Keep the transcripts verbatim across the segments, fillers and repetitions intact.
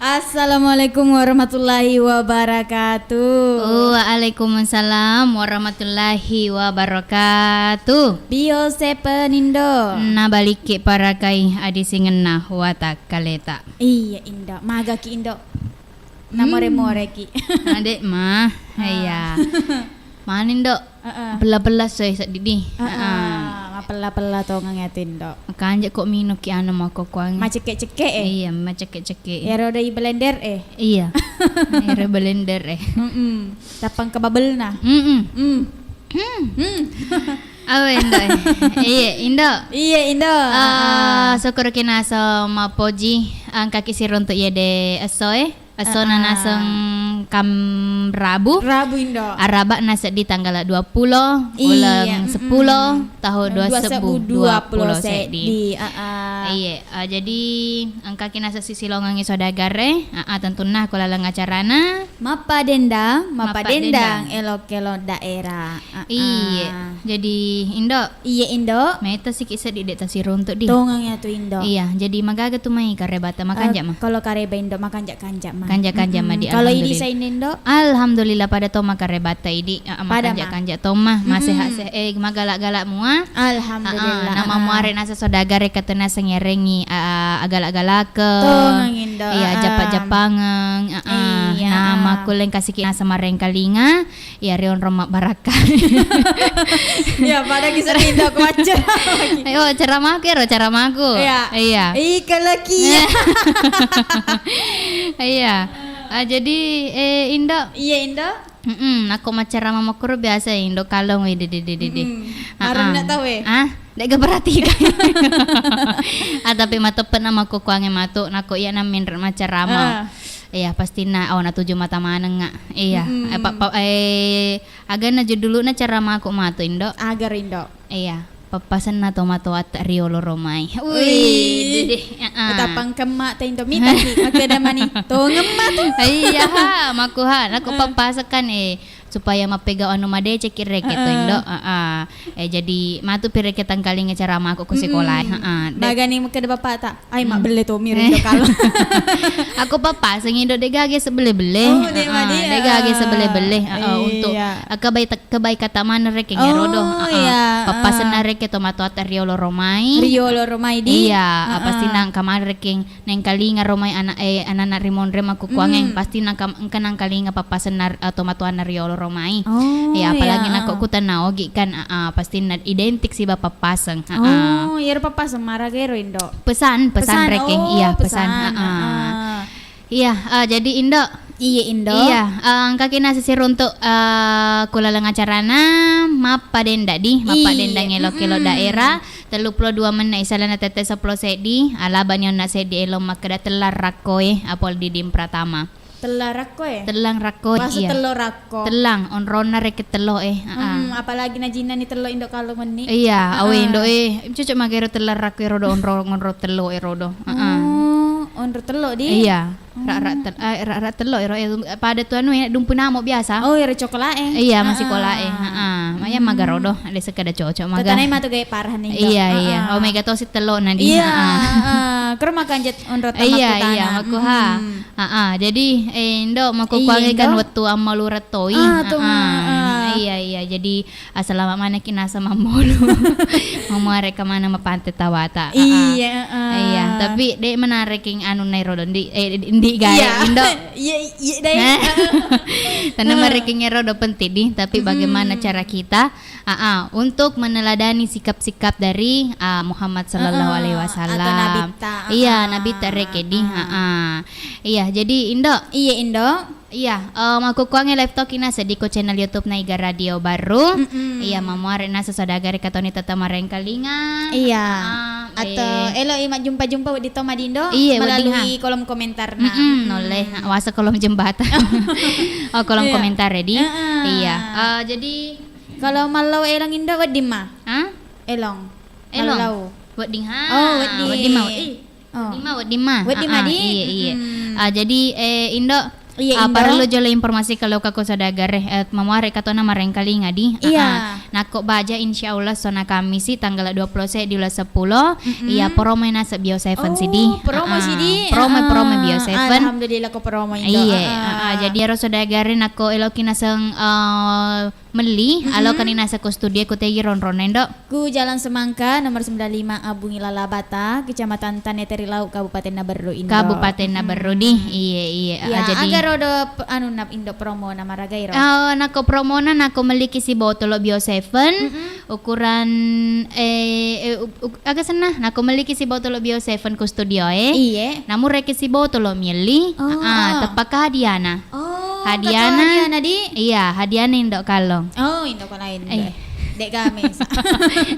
Assalamualaikum warahmatullahi wabarakatuh. Waalaikumsalam warahmatullahi wabarakatuh. Bio sepen Indo. Nabalikki parakai adisingenna watakkaleta. Iya Indo, magaki Indo. Namore-moreki. Adek mah. Ah. Iya. Mani Indo. Heeh. Pella-pella soe seddidi. Heeh. Heeh. Mapella-pella tongeng iyatu Indo. Makanja ko minukki anu makkokkuangnge. Macekke-cekke e. Iya, macekke-cekke. Iyaro dei blender e. Iya. Iyaro blender e. Mm-mm. Tappa engka bubble-na. Mm-mm. Mm. Hmm. Hmm. Awe Indo. Iya Indo. Iya Indo. Ah, heeh. Syukurki naseng mappoji engkaki siruntu iya de esso e. Essona, ah, naseng kam Rabu. Rabu Indo. Araba'na seddi tanggala dua puluh, iya, uleng mm-mm, seppulo, tahu dua sebbu dua puluh seddi. Dua sebbu dua puluh seddi. Ah, ah. Iye, ah, jadi engkaki naseng sisilongengngi saudagare, ah, ah, tentunna ko laleng acarana. Mappadendang, mappadendang, mappadendang. Elo-kelo daerah. Ah, iye, ah. Jadi Indo. Iye Indo. Meta siki seddi de tasiruntu di. Tongeng iyatu Indo. Iya, jadi magaga tu mai karebata makanja ma. Eh, kalau kareba Indo makanja-kanja ma. Kanja-kanja ma di, mm-mm. Kalau idi alhamdulillah. Sainna Indo? Alhamdulillah pada to makarebata idi. Ah, pada ma. Makanja-kanja to ma. Mm-mm. Masehat-sehat, eh, magala-gala mua. Alhamdulillah. Ah, ah. Nama muare nasa saudagare kata nasa ngerengi, ah, agala-galake. Tongeng Indo. Iya, ah, ah. Japa-japangeng. Ah, ah. Iya. Nah, makkulleng kasiki nasa marengkalinga. Iya, rionrong mabbarakka. Iya, pada kisah Indo ku macca. Ayo, ceramaku ero, ceramaku. Iya. Iya. Ih, keleki. Iya. Ah, jadi, eh, Indo. Iya, Indo. Mm-mm, nako maccerama makkuro biasa Indo kalong, wih, dede, dede, dede. Mm-mm. Ah, ah. Baru nak tahu, eh? Ah, dega perhatikan. Ah, tapi mateppe na makkokkuangnge matu, nako iya na menre maccerama. Ah. Iya, pastinna, oh, natuju mata maneng, nga. Iya. Mm-mm. Eh, pa-, pa-, eh, Aganna juduluna ceramaku matu, Indo? Aga ro, Indo? Iya, pappasenna tomatoatta riolo romai. Wih, wih, dede, heeh. Tappa engkemma ta, Indo, mitaki makkeda mani, tongeng matu. Iya, ha, maku ha, nako, ah, pappasekkan, eh, supaya mappegau anu madecekki rekeng to, heeh, Indo. Heeh. Eh, jadi matu pi rekeng tengkalinga ceramaku ku sekolah. Mm-mm. Heeh. De- Magani makkeda bapakta, Ai, hmm, mabbelle tommi ro Indo kalo. Aku pappasengi Indo, de gaga sebelle-belle. Oh, de madi, ah, de gaga sebelle-belle. Heeh, untuk, iya, ah, kebai te-, kebai kata maneng rekeng ero do. Oh, heeh, iya, pappasenna, ah, rekeng tomatoatta riolo romai. Riolo romai di? Iya, heeh, pasti nangka maneng rekeng nengkalinga romai anak, eh, anak-anak rimonre makkukkuangnge. Hmm. Pasti nangka, engka nangkalinga pappasenna, eh, tomatoanna riolo romai. Oh, iya, apalagi, iya, nako, heeh, ku tenna ogi kan, heeh, pasti na identik siba pappaseng. Heeh. Oh, iyaro pappaseng maraga ero, Indo? Pesan, pesan, pesan, rekeng. Oh, iya, pesan. Pesan. Heeh. Heeh. Iya, eh, jadi Indo. Iya, Indo. Iya, eh, engkaki naseng siruntu, eh, ku laleng acarana mappadendang di, mappadendang, iya, elo-kelo, mm-mm, daerah, telluppulo dua menit, isalana tette seppulo seddi, alabani onna seddi elo makkeda tellang rakkoe, apol diding pratama. Tellang rakko e? Tellang rakko, bahasa iya. Tello rakko. Tellang, onronna rekeng tello e. Heeh. Hmm, apalagi najinnani tello Indo kalo menni. Iya, awe, heeh, Indo e. Cocok maga ero tellang rakko ero do, onro, onro tello ero do. Heeh. Oh, onro tello di? Iya. Ra-, ra-, tel-, eh, ra-, ra-, tello ero, eh, pada tu anu e, dumpu namo biasa. Oh, ero cokola e. Iya, masih, heeh, sekolah e. Heeh. Maya, hmm, maga ro do, ada sekeda cocok maga. Tetanai matu gaya parah nih, Indo. Iya, iya. Heeh. Oh, mega tosi tello na di. Iya, heeh. Heeh. Kero makanja onro tama. Iya, kutana. Iya, maku ha. Hmm. Aa, jadi, eh, Indo, makkukkuangnge kan wettu ammalureng toi. Aa, tu, aa. Iya, iya. Jadi, ah, selamat manekki naseng mammolo. Mamuareka maneng mapante tawata. Aa. Iya, aa. Iya, tapi de' menarekeng anunna ero do, ndi, eh, ndi gae, Indo. Iya, iya, dai. Tanna marekeng ero do penting di, tapi bagaimana cara kita Aa, untuk meneladani sikap-sikap dari, ah, Muhammad sallallahu alaihi wasallam. Atau Nabitta, iya, aa. Nabitta rekeng di, aa. Iya, jadi Indo. Iya, Indo. Iya, eh, makkukkuangnge live talk-na seddiko channel YouTube-na Iga Radio Baru. Mm-mm. Iya, mamuare naseng saudagar katoni tette marengkalinga. Iya. Aa, atau eh, elo i majjumpa-jumpa wedding to madindo, iya, melalui kolom komentar. Mm-mm, nulle. Wasa kolom jembatan. Oh, kolom komentar ya, di. Iya. Eh, jadi Kalau mallau elong Indo wedding ma? Hah? Elong. Elong. Mallau. Wedding ha. Oh, wedding. Wedding ma, eh. Oh. Wedding ma, wedding ma. Wedding ma, di? Iya, iya. Mm-mm. Ah, jadi, eh, Indo, Iya, ah, Indo. Parellu jolo informasi kalau kako saudagar e, eh, mamuare katona marengkalinga di. Iya. Ah, ah. Nakko baja insyaallah sona Kammisi tanggal dua puluh seddi uleng seppulo, mm-mm, iya promo naseng Bio Seven sidi. Oh, promo sidi. Ah, ah. Promo, promo Bio Seven. Alhamdulillah ko promo Indo. Iya, ah, ah. Ah, ah. Jadi ero saudagar e nakko eloki naseng, eh, melli, mm-mm, alokani naseng ko studio ko tegi ronronna Indo. Ku Jalan Semangka nomor sembilan lima Abungi Lalabata, Kecamatan Tanete Rilau, Kabupaten Naberru Indo. Kabupaten Naberru di. Hmm. Iya, iya. Iya, ah, jadi aga rodo p-, anu na Indo promo na maragai ro. Oh, nako promona nako melliki sibotolo Bio Seven, mm-mm, ukuran, eh, eh, u-, u-, aga senna, nako melliki sibotolo Bio Seven ku studio e. Iya. Namu reke sibotolo mielli, oh, ah, ah, oh, teppa ka hadiana. Oh, hadiana. Hadiana di? Iya, hadiana Indo Kallong. Oh, Indo ko lain. Eh. Dek kami.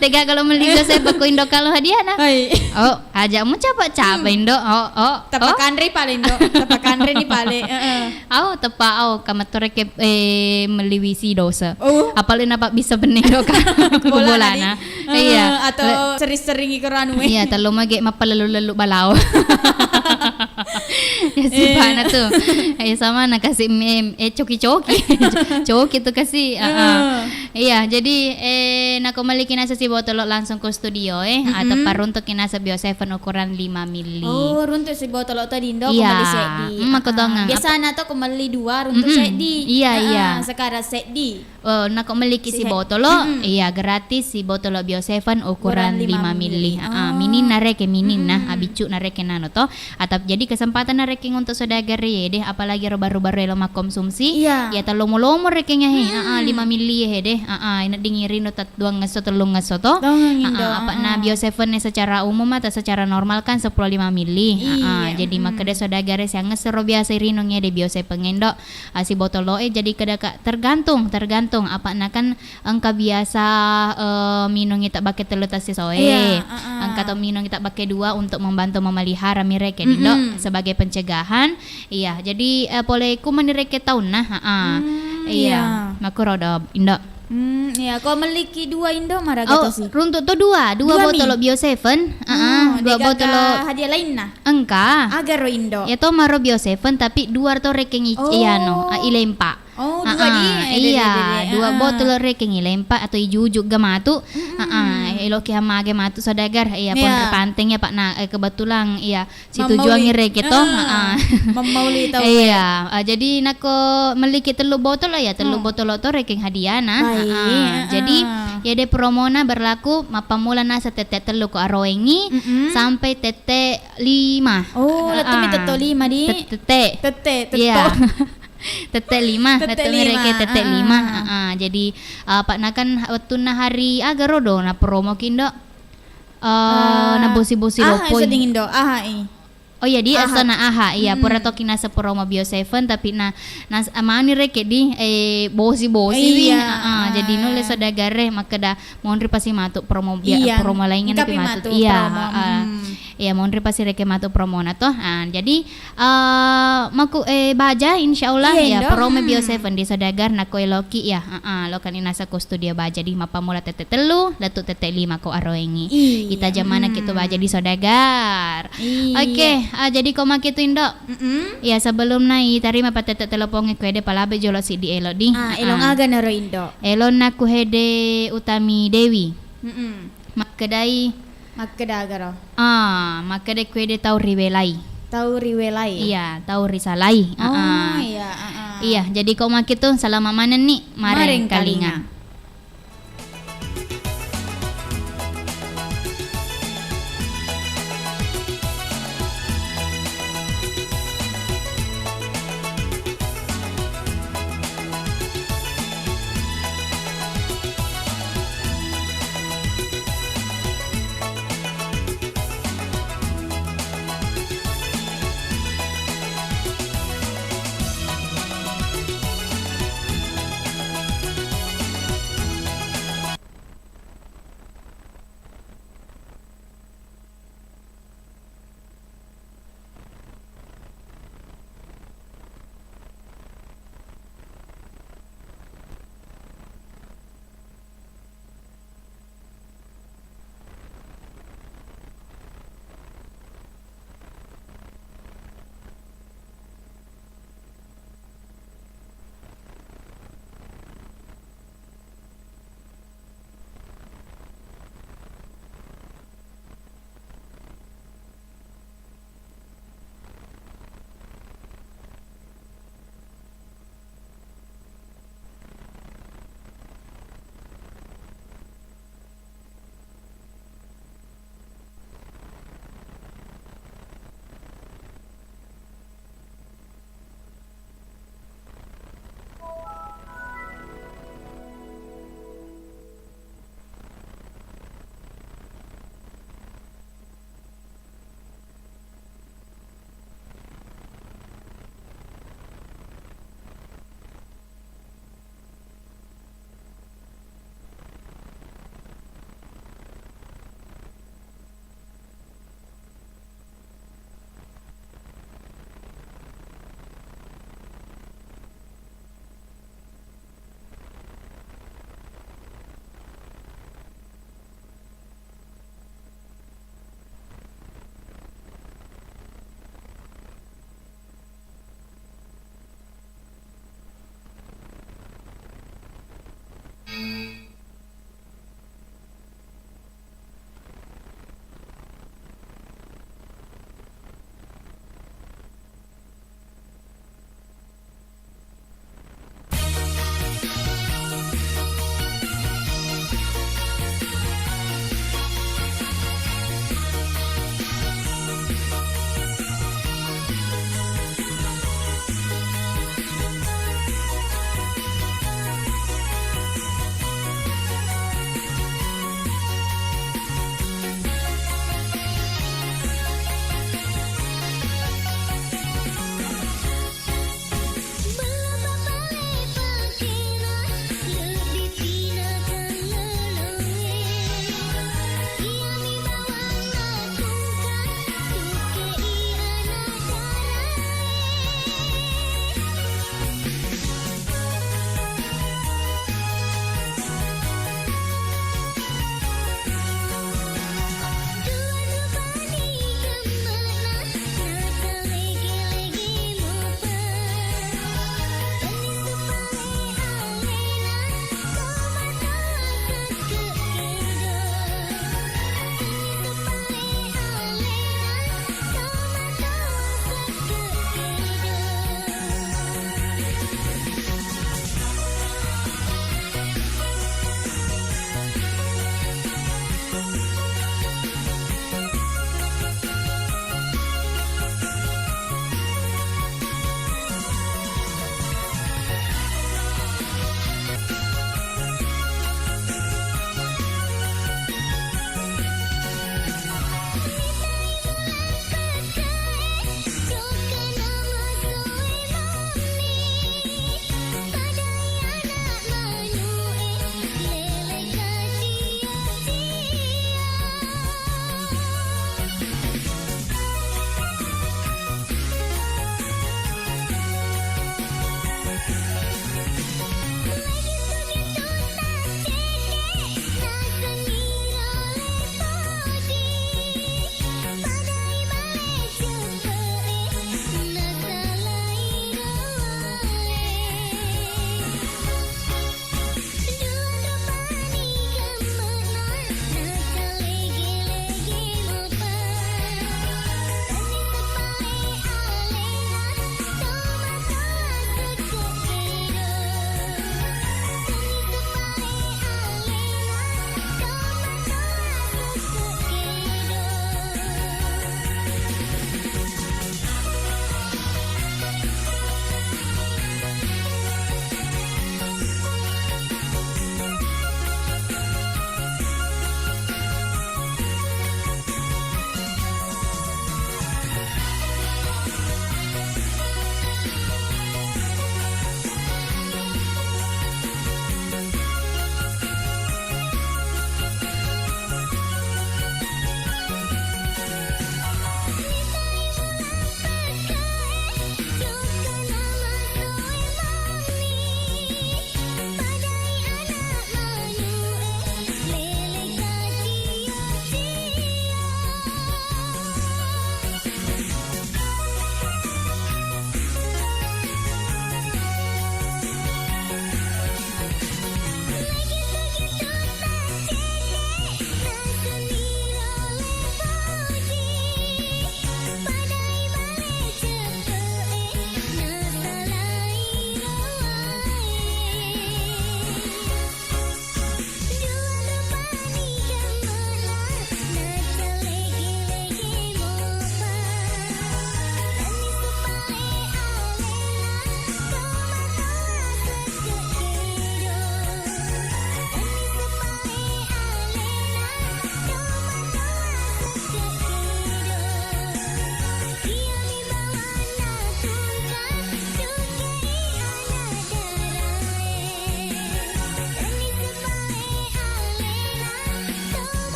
Tega kalau melli Bio Seven ko Indo Kallong hadiana. Hai. Oh, aja mu capa-capa, hmm, Indo. Oh, oh. Teppa kanre pale Indo. Teppa kanre ni pale. Heeh. Oh, teppa, oh, kamatore ke, eh, melli wisi dosa. Oh. Apalagi napa bisa bening Indo Kallong. Bolana. Bolana. Iya. Eh, atau le- sering-sering ikut anu, eh. Iya, telo mage mappalelu-lelu balao. Ya, sipana tu. Eh, sama na kasi mem-, eh, coki-coki. Coki tu kasi. Ah, ah. Iya, jadi, eh, nako melliki naseng sibotolo langsung ko studio e, mm-mm, atau paruntuk naseng Bio Seven ukuran lima mili. Oh, runtuk sibotolo to di Indo, iya, ko melli seddi. Mm, mako tongeng. Biasana to ko melli dua, runtuk seddi. Iya, iya. Sekarang seddi. Oh, nako melliki sibotolo, mm-mm, iya, gratis sibotolo Bio Seven ukuran lima mili. Ukuran lima mili. Ah, ah, minin nareke, minin nah, mm-mm, abiccu nareke nano to. Atau jadi kesempatan narekeng untuk saudagar e deh, apalagi ro baru-baru elo makkonsumsi. Iya. Ya, talomo-lomo rekeng ya, he. Mm-mm. Ah, ah, lima mili ya, he, deh. Ah, ah, ina dingin rino tat duang ngesso, tellung ngesso to. Tongeng Indo, ah, ah, apa na, ah, Bio Seven e secara umum atau secara normal kan seppulo lima mili. Ah, ah, iya, jadi, mm, makkeda saudagar e siang ngesso ro biasa rino ya deh Bio Seven Indo. Ah, sibotolo e jadi kedaka tergantung, tergantung apa na kan engka biasa, eh, minungngi tabbake tellu tassisoe. Iya, heeh. Engka to minungngi tabbake dua untuk membantu memelihara mi reke, Indo, mm-mm, sebagai pencegahan. Iya, jadi, eh, pole ku meni reke taunna, heeh. Hmm, iya, iya. Makkuro do, Indo. Hmm, iya. Ko melliki dua Indo maraga to si? Oh, runtuk to dua, dua botolo Bio Seven, heeh, dua botolo. Oh, degaga hadiah lainna? Engka. Aga ro Indo? Ya to maro Bio Seven tapi dua to rekeng i-, oh, iyano, ah, ilempa. Oh, dua di. Ah, ah, iya, dua botol rekeng ilempa atau ijujuk ga matu. Mm-mm. Ah, ah, eloki hamage matu saudagar. Iya, iya. Ponri panteng ya, Pak. Nah, eh, kebetulan iya, si tujuan reke to. Ah, ah. Mammauli tau. Iya, ah, jadi nako melliki tellu botol ya, tellu botol to rekeng hadiana. Baik. Ah, ah. Jadi, ya de promona berlaku mappammula naseng tette tellu ko aroengi, mm-mm, sampai tette lima. Oh, lettu mi tetto lima di. Tet-, tette. Tette, tetto. Iya. Tette lima, tette lima. Tette lima. Ah, ah. Ah, ah. Jadi, eh, apa na kan wettunna hari aga ro do na promo ki, Indo? Eh, na bosi-bosi lopoi. Aha, seding Indo. Aha, i. Oh iya, di Aha. Estona Aha. Iya, pura toki naseng promo Bio Seven, tapi na, nas-, mani reke di, eh, bosi-bosi wi. Iya. Ah, ah. Jadi nulle saudagar e makkeda monri pasi matu promo bia-, iya, promo laingnge engka pi matu. Iya, promo. Ah, ah. Hmm. Iya, monri pasi reke matu promona to. Ah, jadi, eh, maku, eh, baja, insyaallah, iya, ya, Indo. Promo Bio Seven di saudagar nako eloki, ya. Ah, ah, lokani naseng ko studio baja di mappammula tette tellu, lettu tette lima ko aroengi. Iya. Ita jamana kitu baja di saudagar. Iya. Oke, ah, jadi ko makitu, Indo. Mm-mm. Ya, sebelumna itarima pa tette telepongnge, kuede palabe jolo siddi elo di. Ah, elo aga naro, Indo? Elonna kuhede Utami Dewi. Mm-mm. Makkedai. Makkeda aga ro? Ah, makkeda kuede tau riwelai. Tau riwelai? Iya, tau risalai. Oh, ah, ah. Iya, ah, ah. Iya, jadi ko makitu salama manenni marengkalinga. Marengkalinga.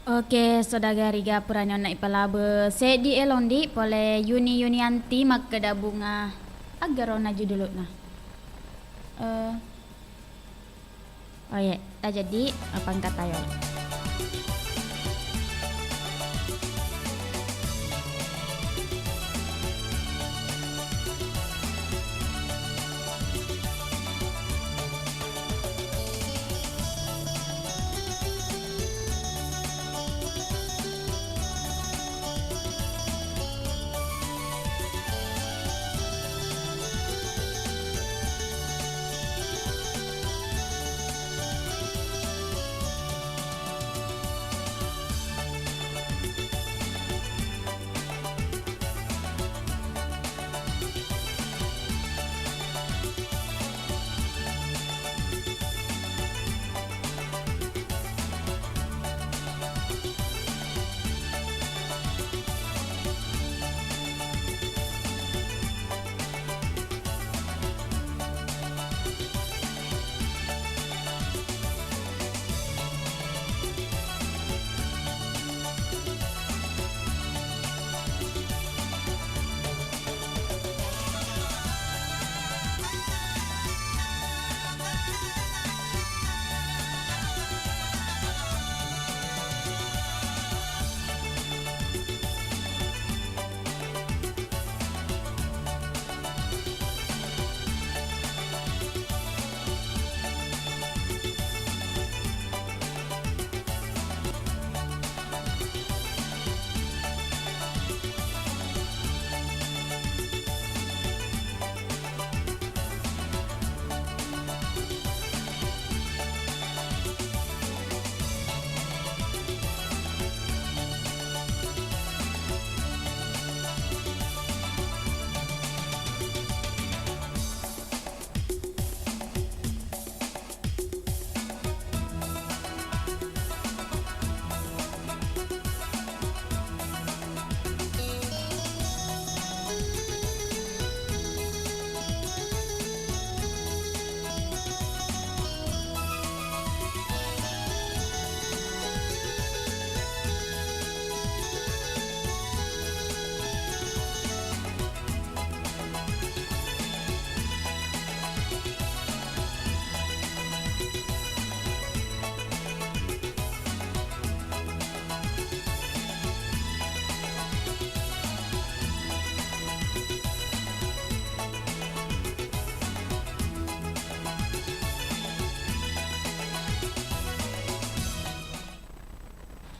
Oke, saudagariga purani onna ipalabe seddi elong di pole Yuni Yunianti makkeda bunga aggarona juduluna. Eh, oh iya, tajadi apa angkat tayo.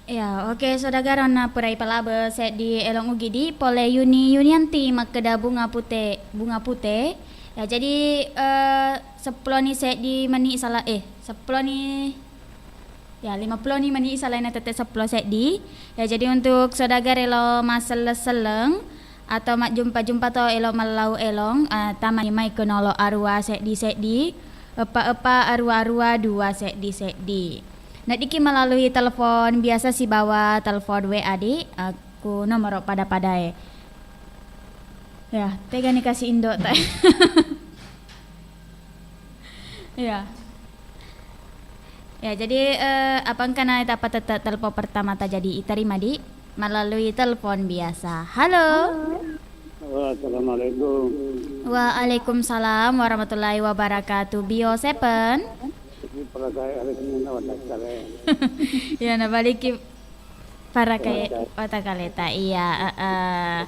Ya, oke, saudagara, onna purai palabe seddi elong ugi di pole Yuni Yunianti makkeda bunga pute, bunga pute. Ya, jadi, eh, seppuloni seddi meni sala, eh, seppuloni, ya, lima puloni meni salaina tette seppulo seddi. Ya, jadi untuk saudagara elo masselleng-selleng atau majjumpa-jumpa to elo mallau elong, eh, tamani mai ke nolo arua seddi-seddi, eppa-eppa arua-arua dua seddi-seddi. Neddiki melalui telepon biasa sibawa telepon W A di, eh, ku nomoro pada-padae. Ya, tegani kasi indo ta. Ya. Ya, jadi, eh, apa engkana tapatette telepon pertama ta jadi iterima di melalui telepon biasa. Halo. Halo, assalamualaikum. Waalaikumsalam warahmatullahi wabarakatuh. Bio Seven. Ini peragai hari ini, nah, wadah sekali. Ya, nabaliki. Paraka watakkaleta, iya, heeh.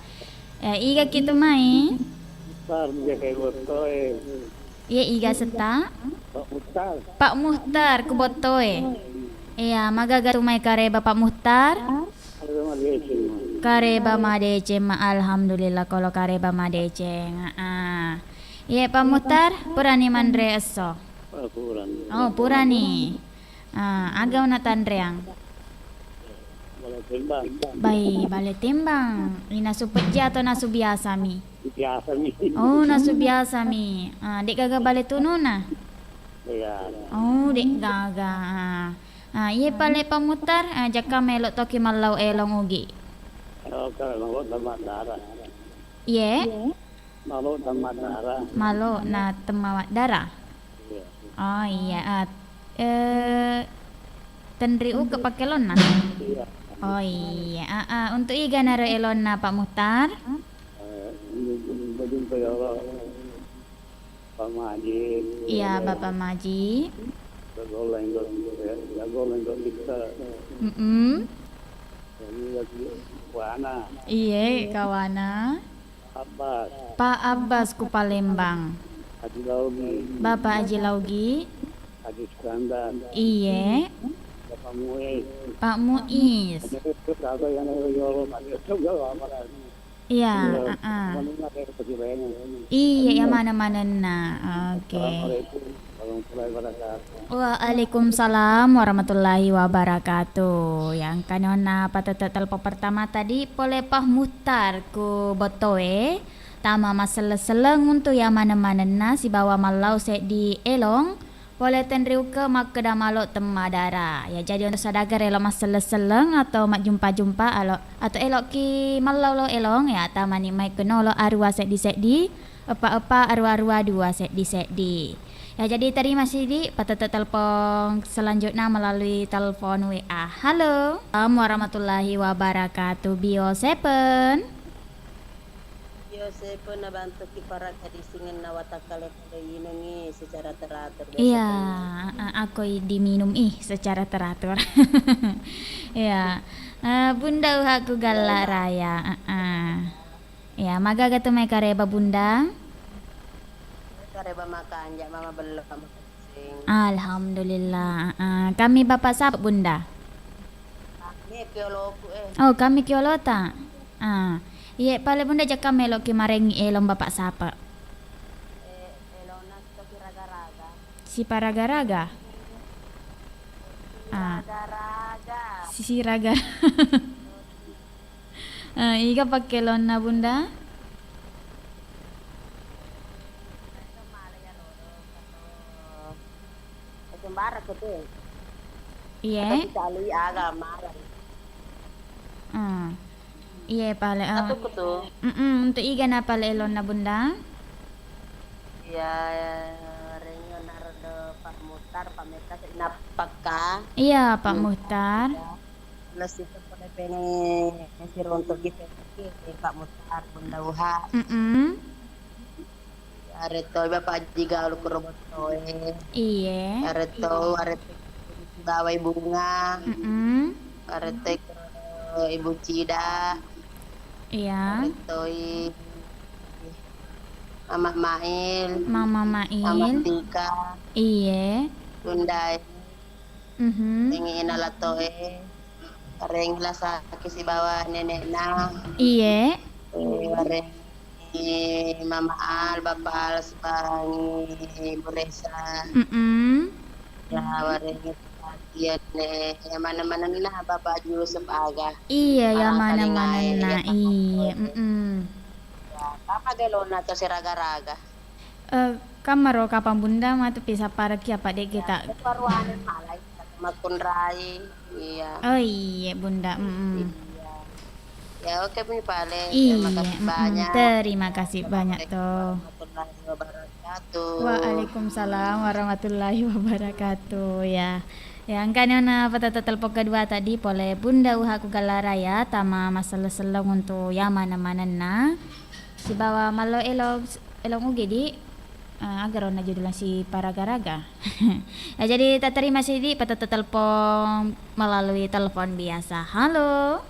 Eh, iga kitu mai? Muhtar, dia kayak botol, eh. Iya, iga setta? Pak Muhtar. Pak Muhtar, ku bottoe. Iya, magaga tu mai kareba Pak Muhtar? Kareba madeceng, Mak. Kareba madeceng, Mak. Alhamdulillah, kalau kareba madeceng. Heeh. Iya, Pak Muhtar, purani manre esso? Oh, purani. Oh, purani. Ah, aga natanreang? Bale tembang. Bai, bale tembang. Inasu pejja atau nasu biasa mi? Biasa mi. Oh, nasu biasa mi. Ah, dek gaga bale tununa? Iya. Oh, dek gaga. Ah, ah, iye pale Pak Muhtar, ah, jakka melo toki mallau elong ugi. Oh, kalau mau tambah darah. Iye? Malo temmaddara. Malo na temmaddara? Iya. Oh iya, ah, eh, Tenri uke pakkelonna? Iya. Oh iya, ah, ah. Untuk iga naro elonna Pak Muhtar? Eh, ini, ini, ini, ya Allah. Pak Maji. Iya, Bapak Maji. Jago lenggo, ya, jago lenggo kita. Mm-mm. Ini lagi Wana. Iye, Kawana. Abbas. Pak Abbas ku Palembang. Haji Laugi. Bapak Haji Laugi. Haji Iskandar. Iye. Bapak Muiz. Pak Muiz. Ada itu kata yang yolo, ada itu gak apa-apa. Iya, heeh. Iya, iya, maneng-manenna. Oke. Assalamualaikum warahmatullahi wabarakatuh. Waalaikumsalam warahmatullahi wabarakatuh. Yang kanonna patete telepon pertama tadi pole Pak Muhtar ku Bottoe, tama masselleng-selleng untuk iya maneng-manenna sibawa mallau seddi elong. Pole tenriuke makkeda malo temmadara. Ya, jadi untuk sadaga elo masselleng-selleng atau majjumpa-jumpa alo-, atau eloki mallau lo elong, ya, tamani mai kenolo arua seddi-seddi, eppa-eppa arua-arua dua seddi-seddi. Ya, jadi terima sidi patete telepon selanjutnya melalui telepon W A. Halo. Assalamualaikum warahmatullahi wabarakatuh. Bio Seven. Iyo, sepe nabantuki para kadisingenna watakkale-kale inengngi secara teratur, biasa. Iya, tengnga. Heeh, akko i-, diminum i secara teratur. Iya. Eh, Bunda Uhaku Galla Raya, heeh. Iya, magaga tu mai kareba, Bunda? Kareba makanja, mama bello kamu. Alhamdulillah. Ah, kami Bapak sapa, Bunda? Kami kioloku, eh. Oh, kami kiolota. Ah, iye pale, Bunda, jaka meloki marengngi elong Bapak sapa? Eh, elona kita siraga-raga. Siparaga-raga? Ah. Siraga-raga. Sisiraga. Eh, iga pakkelonna, Bunda? Iye. Atau kita alui aga mala. Ah. Iye pale, ah. Satu kutu. Mm-mm, untuk iga na pale elonna, Bunda? Iya, rengngi narodo Pak Mutar, Pak Meta, Pak Meta, Pak Meta. Iya, Pak Mutar. Lesi pole peneng siruntu'ki Pak Mutar, Bunda Uha. Mm-mm. Arettoi Bapak Haji Galuh kuro Bottoe. Iye. Aretto, aretto bawai Bunga. Mm-mm. Aretto Ibu Cida. Iya. Arettoi Mama Mail. Mama Mail. Mama Tika. Iye. Bunda. Mhm. Ringi ina latoe, ringi lasaki sibawa nenekna. Iye. Eh, ringi Mama Al, Bapa Al, sibangi Bu Resa. Mm-mm. Ya, waringi bahagia ne. Ya, mana-manenna Bapak Haji Yusuf aga. Iya, ya, mana-manenna. Iya, mm-mm. Ya, apa gelona to siraga-raga. Eh, kammaro kapang Bunda matu pi sapparaki apa de'ge ta-, ya, makkunrai malai, iya. Oh, iye, Bunda, mm-mm. Iya. Ya, oke, mi pale. Iya, terima kasih banyak. Terima kasih banyak, to. Assalamualaikum warahmatullahi wabarakatuh. Waalaikumsalam warahmatullahi wabarakatuh, ya. Ya, engkani ona patata telepon kedua tadi pole Bunda Uhaku Gallara, ya, tama masselleng-selleng untuk ya maneng-manenna. Sibawa mallo elo Elong Ugedi, eh, agaro na judulna si paraga-raga. Ya, jadi tatarima sidi patata telepon melalui telepon biasa. Halo.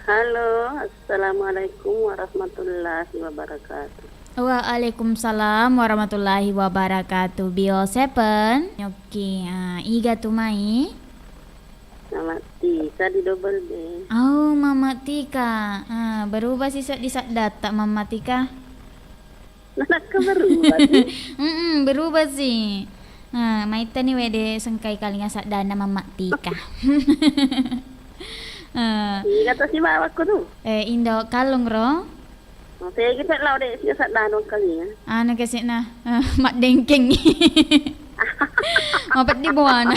Halo, assalamualaikum warahmatullahi wabarakatuh. Waalaikumsalam warahmatullahi wabarakatuh. Bio Seven. Nyoki, ah, iga tu mai? Mama Tika di Double B. Oh, Mama Tika. Ah, berubah si seddi saddatta, Mama Tika. Nakka berubah si. Mm-mm, berubah si. Ah, maittani wede sengkai kalinga saddana Mama Tika. Ah. Iga to si bawakku tu. Eh, Indo Kalung ro. Masegi pe lao de' sia saddana kalinga. Anu kesi na, eh, maddengkeng. Mapeddi buana.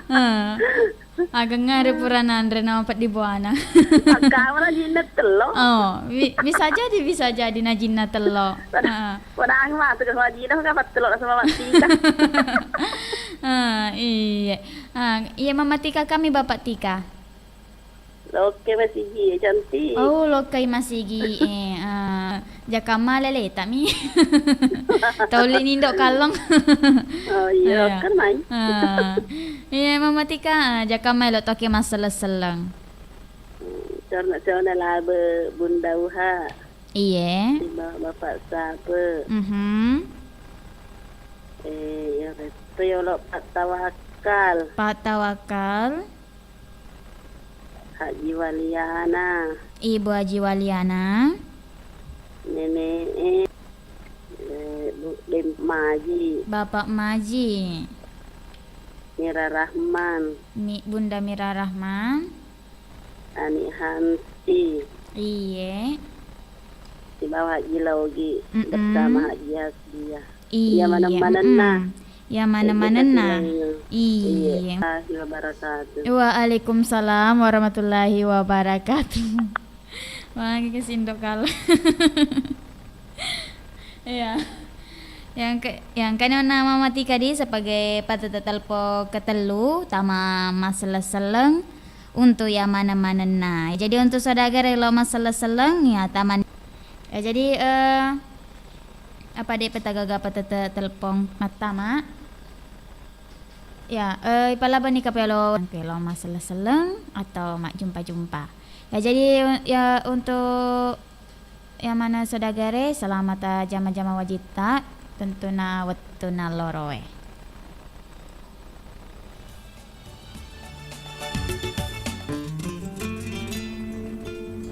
Eh. Agengngare pura nanre nama peddi buana. Akkamana jinna tello. Oh, bi-, bisa jadi, bisa jadi na jinna tello. Pada, Heeh. Pada angma tu kalau jinna kan pattello sama Mak Tika. Ah, iya. Ah, iya, Mama Tika kami Bapak Tika. Lokke masigi, cantik. Oh, lokkai masigi, eh, ah, jaka male leta mi. Tauli nindo kallong. Oh, iya, Iya. Kan mai. Ah. Iya, Mama Tika, ah, jaka mai lo toki masselleng-selleng. Hmm, corna-corna labe Bunda Uha. Iye. Sibawa Bapak Sape. Mhm. Eh, ya, resto yolo Pak Tawakal. Pak Tawakal. Haji Waliana. Ibu Haji Waliana. Nene'e, eh, Bu-, Dem Maji. Bapak Maji. Mira Rahman. Mi-, Bunda Mira Rahman. Ani Hansi. Iye. Sibawa Haji Laugi. Mm-mm. Bersama Haji Hasbiah. Iya, Iya, maneng-manenna. Mm-mm. Iya, maneng-manenna. Iya. Iya. Warahmatullahi wabarakatuh. Waalaikumsalam warahmatullahi wabarakatuh. Magi ke sindo kala. Iya. Yang ke, yang kena nama mati kadi sebagai patete telpo ketellu tama masselleng-selleng untuk ya maneng-manenna. Jadi untuk saudagar lo masselleng-selleng ya taman. Ya, jadi, eh, apa de petagaga patete telpong mattama? Ya, eh, ipalabani kapelo, kapelo masselleng-selleng atau majjumpa-jumpa. Ya, jadi, ya, untuk ya mana saudagare, selamat, eh, jama-jama wajitta, tentuna wettuna loroe.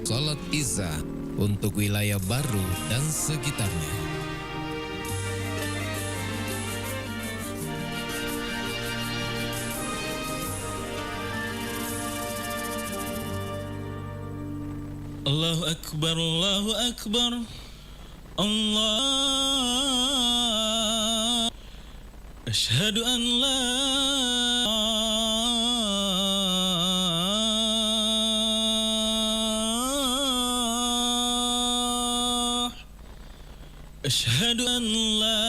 Salat Isya untuk wilayah Baru dan sekitarnya. Allahu Akbar, Allahu Akbar. Allah. Asyhadu an la Asyhadu an la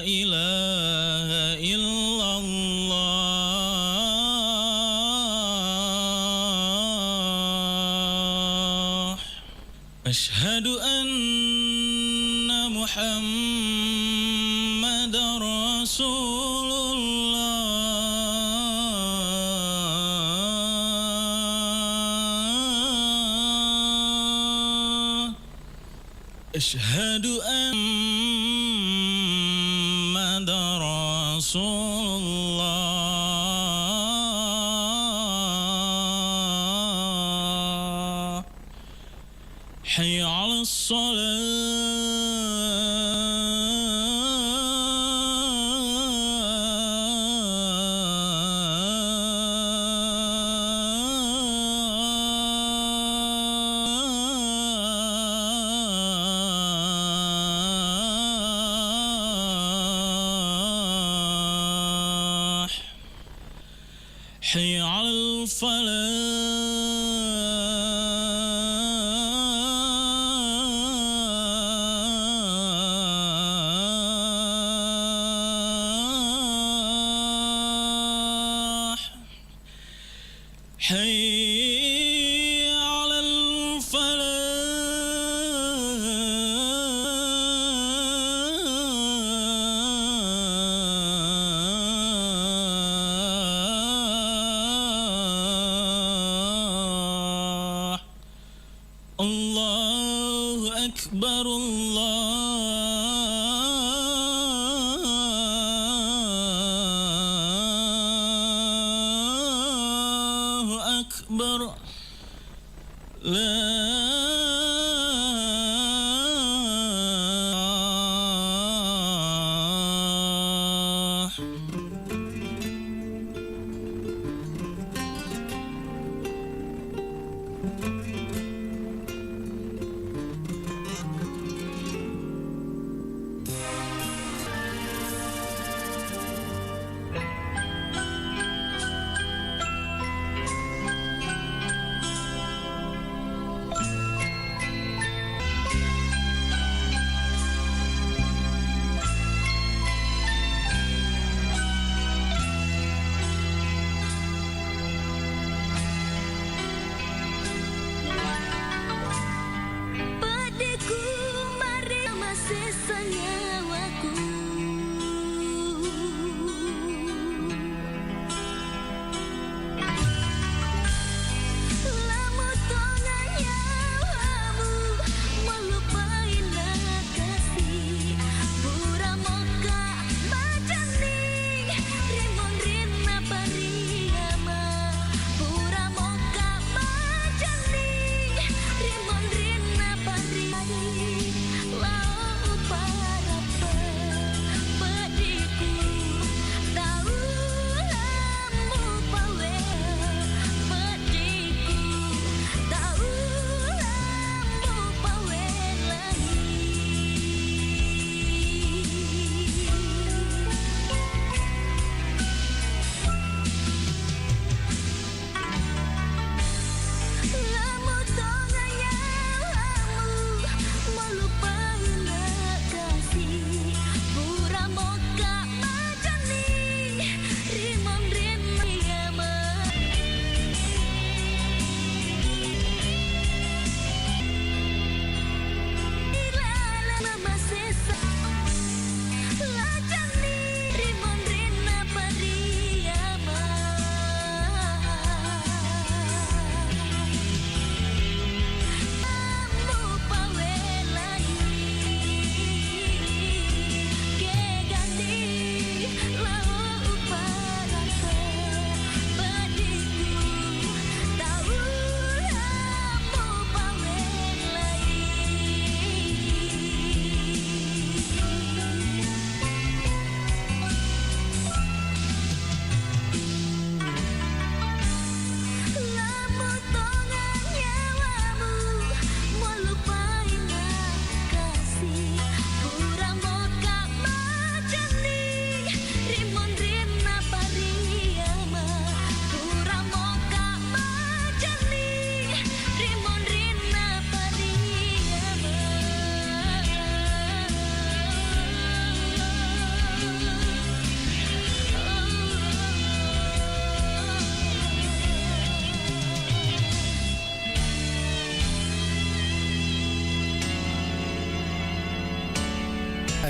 ilaha illallah. Asyhadu anna Muhammadar Rasulullah. Asyhadu anna Muhammadar Rasulullah. Hayya 'alas shalah. Hayya 'alal falah. Hayya 'alal falah. Allahu Akbar, Allahu Akbar. La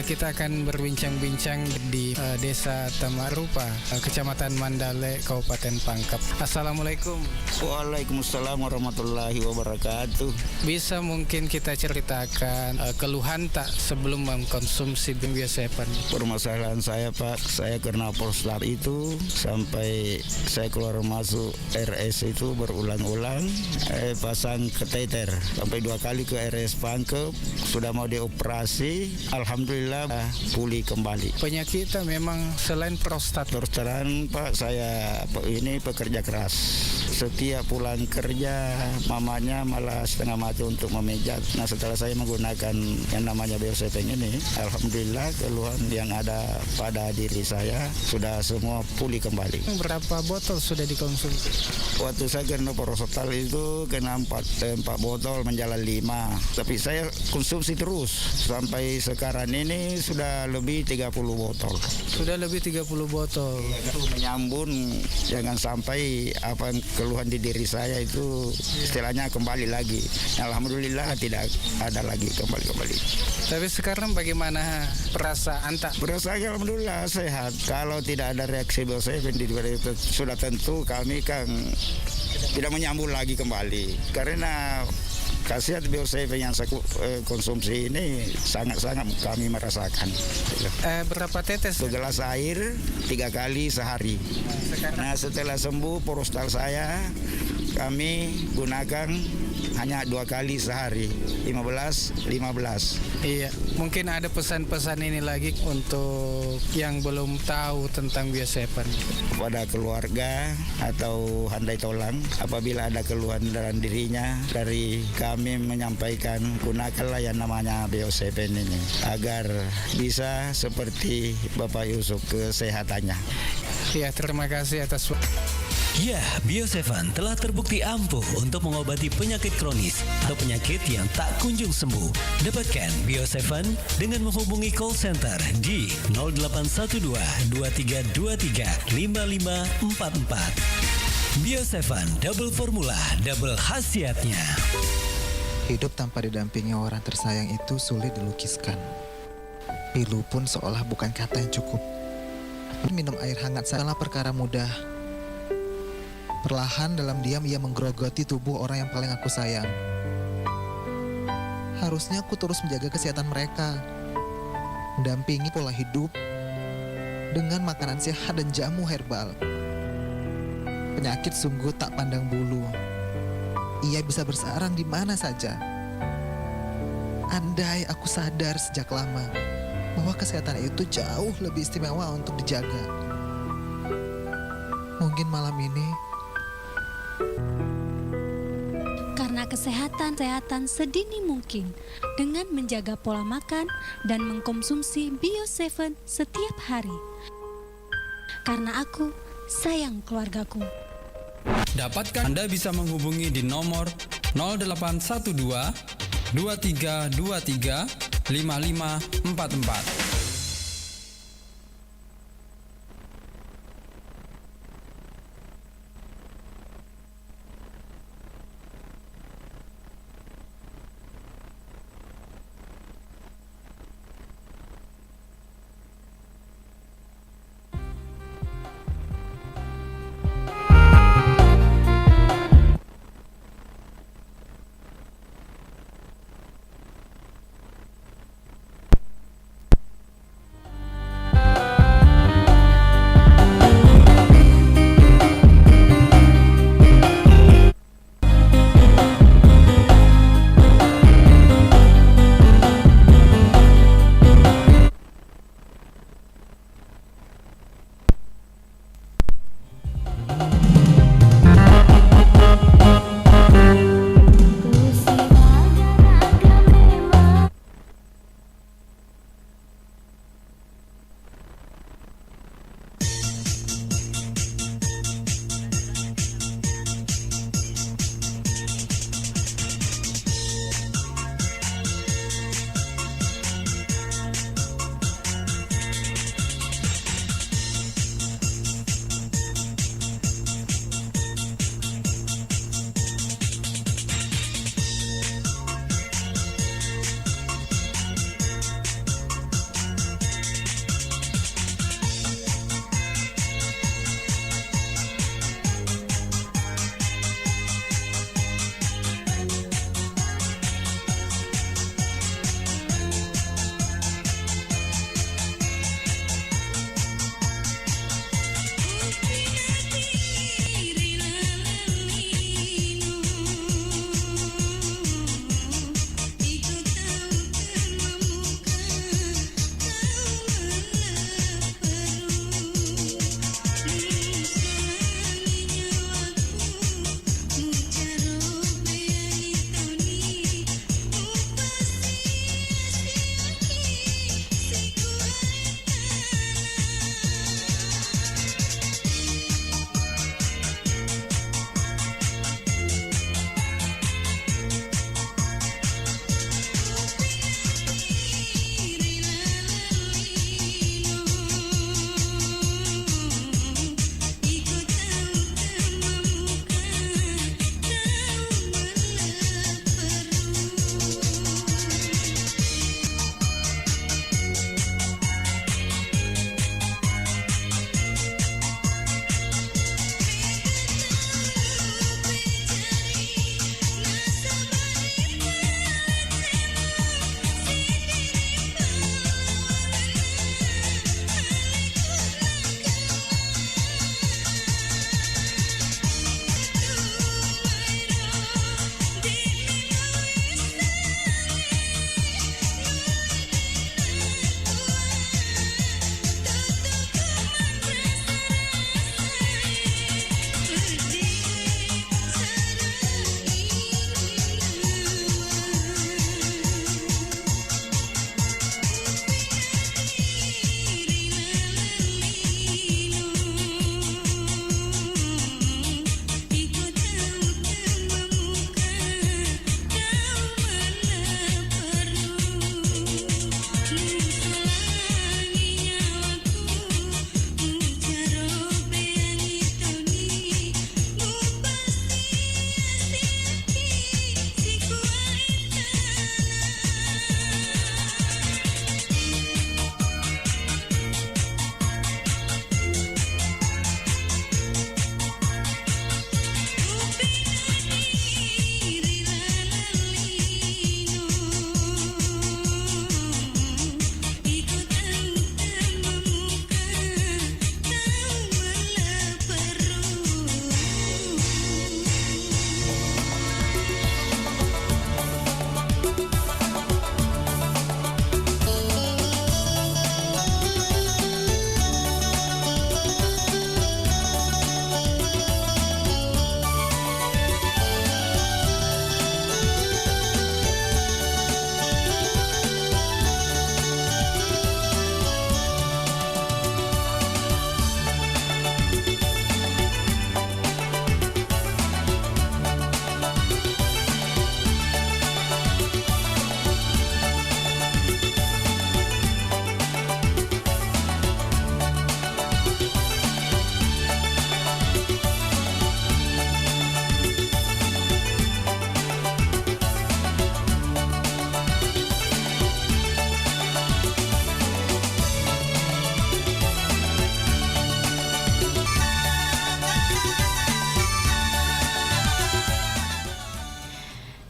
Kita akan berbincang-bincang di, eh, Desa Tamarupa, eh, Kecamatan Mandale, Kabupaten Pangkep. Assalamualaikum. Waalaikumsalam warahmatullahi wabarakatuh. Bisa mungkin kita ceritakan, eh, keluhan tak sebelum mengkonsumsi Bio Seven? Permasalahan saya, Pak, saya kena prostat itu sampai saya keluar masuk R S itu berulang-ulang, eh, pasang kateter. Sampai dua kali ke R S Pangkep, sudah mau dioperasi, alhamdulillah, eh, pulih kembali. Penyakitnya memang selain prostat. Terus terang, Pak, saya pe-, ini pekerja keras. Setiap pulang kerja, mamanya malah setengah mati untuk memijat. Nah, setelah saya menggunakan yang namanya Bio Seven ini, alhamdulillah, keluhan yang ada pada diri saya sudah semua pulih kembali. Berapa botol sudah dikonsumsi? Waktu saya kena prostat itu kena empat, eh, empat botol menjalar lima. Tapi saya konsumsi terus sampai sekarang ini sudah lebih tiga puluh botol. Sudah lebih tiga puluh botol. Iya, kan? Menyambung, jangan sampai apa yang keluhan di diri saya itu istilahnya kembali lagi. Alhamdulillah tidak ada lagi kembali-kembali. Tapi sekarang bagaimana perasaan tak? Perasaan alhamdulillah sehat. Kalau tidak ada reaksi Bio Seven di luar itu, sudah tentu kami kan tidak menyambung lagi kembali. Karena khasiat Bio Seven yang saya ku-, eh, konsumsi ini sangat-sangat kami merasakan. Eh, berapa tetes? Segelas air tiga kali sehari. Sekarang? Nah, setelah sembuh prostat saya, kami gunakan hanya dua kali sehari, lima belas, lima belas. Iya, mungkin ada pesan-pesan ini lagi untuk yang belum tahu tentang Bio Seven. Kepada keluarga atau handai tolang, apabila ada keluhan dalam dirinya, dari kami menyampaikan, gunakanlah yang namanya Bio Seven ini agar bisa seperti Bapak Yusuf kesehatannya. Ya, terima kasih atas wa- Ya, Bio Seven telah terbukti ampuh untuk mengobati penyakit kronis atau penyakit yang tak kunjung sembuh. Dapatkan Bio Seven dengan menghubungi call center di nol delapan satu dua, dua tiga dua tiga, lima lima empat empat. Bio Seven, double formula, double khasiatnya. Hidup tanpa didampingi orang tersayang itu sulit dilukiskan. Pilu pun seolah bukan kata yang cukup. Minum air hangat adalah perkara mudah. Perlahan dalam diam ia menggerogoti tubuh orang yang paling aku sayang. Harusnya aku terus menjaga kesehatan mereka, mendampingi pola hidup dengan makanan sehat dan jamu herbal. Penyakit sungguh tak pandang bulu. Ia bisa bersarang di mana saja. Andai aku sadar sejak lama bahwa kesehatan itu jauh lebih istimewa untuk dijaga. Mungkin malam ini. Karena kesehatan, kesehatan sedini mungkin dengan menjaga pola makan dan mengkonsumsi Bio Seven setiap hari. Karena aku sayang keluargaku. Dapatkan, Anda bisa menghubungi di nomor nol delapan satu dua, dua tiga dua tiga, lima lima empat empat.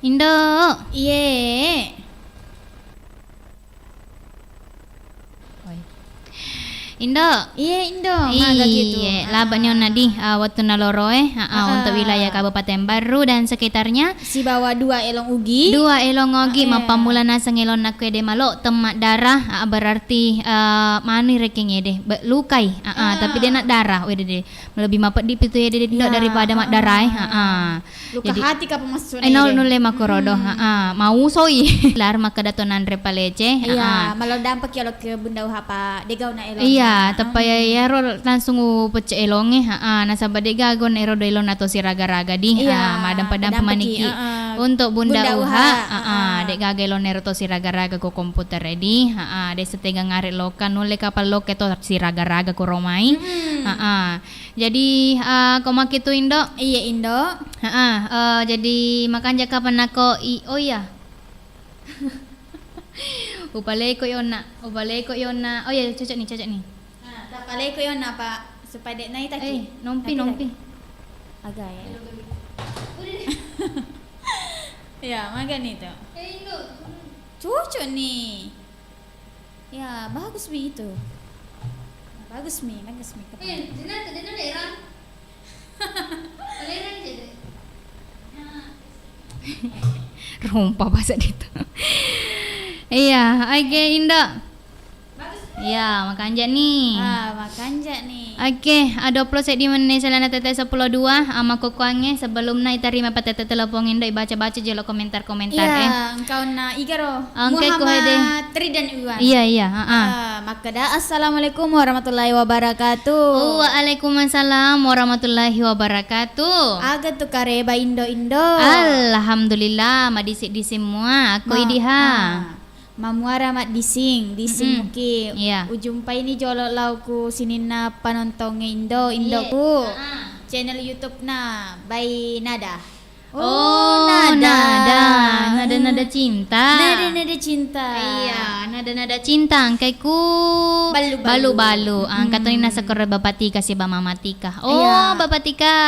Indo. Iye. Oi. Indo. Iye, Indo. Maga ki tu? Iye, laba ni onna di, ah, wettunna loro e, ha, ah, untuk wilayah Kabupaten Barru dan sekitarnya. Sibawa dua elong ugi. Dua elong ugi, mappammula naseng elonna kuede malo, temma darah, ah, berarti, eh, manu rekeng ede, be-, lukai, ah, ah, tapi de na darah, wede de. Lebih mapeddi pitu ede, Indo, daripada maddarae. Heeh. Luka hati kapa massu'na ede. Eh, nau-, nulle makkorodo. Heeh. Mausoi. Lar makkeda to nanre palece. Iya, malo dampaki olo ke Bunda Uha pa, de gauna elong. Iya, teppa ya, iyaro langsung upecce elonge. Heeh, nasaba de gaga onna ero do elonna to siraga-raga di. Iya, madampa-dampa maniki. Untuk Bunda Uha. Heeh, de gaga elonna ero to siraga-raga ko komputer e di. Heeh, de setega ngare loka, nulle kapang loke to siraga-raga ko romai. Heeh. Jadi, eh, ko makkitu, Indo? Iya, Indo. Heeh, eh, jadi makanja kapan nako i-, oh iya. Upaleko yonna, upaleko yonna. Oh iya, cocok nih, cocok nih. Nah, tapaleko yonna, Pak, supaya dek naitaki. Eh, nompi, nompi. Aga ya. Ya, maga nih tuh. Eh, Indo. Cocok nih. Ya, bagus mi itu. Bagus mi, bagus mi. Eh, dena tu, dena lera. Lera aja deh. Rompa bahasa itu. Iya, oke, Indo. Bagus. Iya, makanja nih. Ah, makanja nih. Oke, ada upload seddi menne selana tete seppulo dua, ah, makkukkuangnge sebelumna itarima patete telepon Indo, ibaca-baca jolo komentar-komentar, eh. Iya, engka onna igaro. Engka ku hede. Muhammad Ridan Iwan. Iya, iya, heeh. Ah, makkeda, "Assalamualaikum warahmatullahi wabarakatuh." Waalaikumsalam warahmatullahi wabarakatuh. Aga tu kareba Indo-Indo? Alhamdulillah, madising-dising mua. Ako idiha. Ah. Mamuara maddising, dising muki. Iya. Ujumpaini jolo lao ku sininna panontongnge Indo, Indoku. Channel YouTube-na Bai Nada. Oh, nada. Nada-nada cinta. Nada-nada cinta. Iya, nada-nada cinta, engkai ku balu-balu. Balu-balu. Ah, engka toni nasekoro Bapak Tika siba Mama Tika. Oh, Bapak Tika.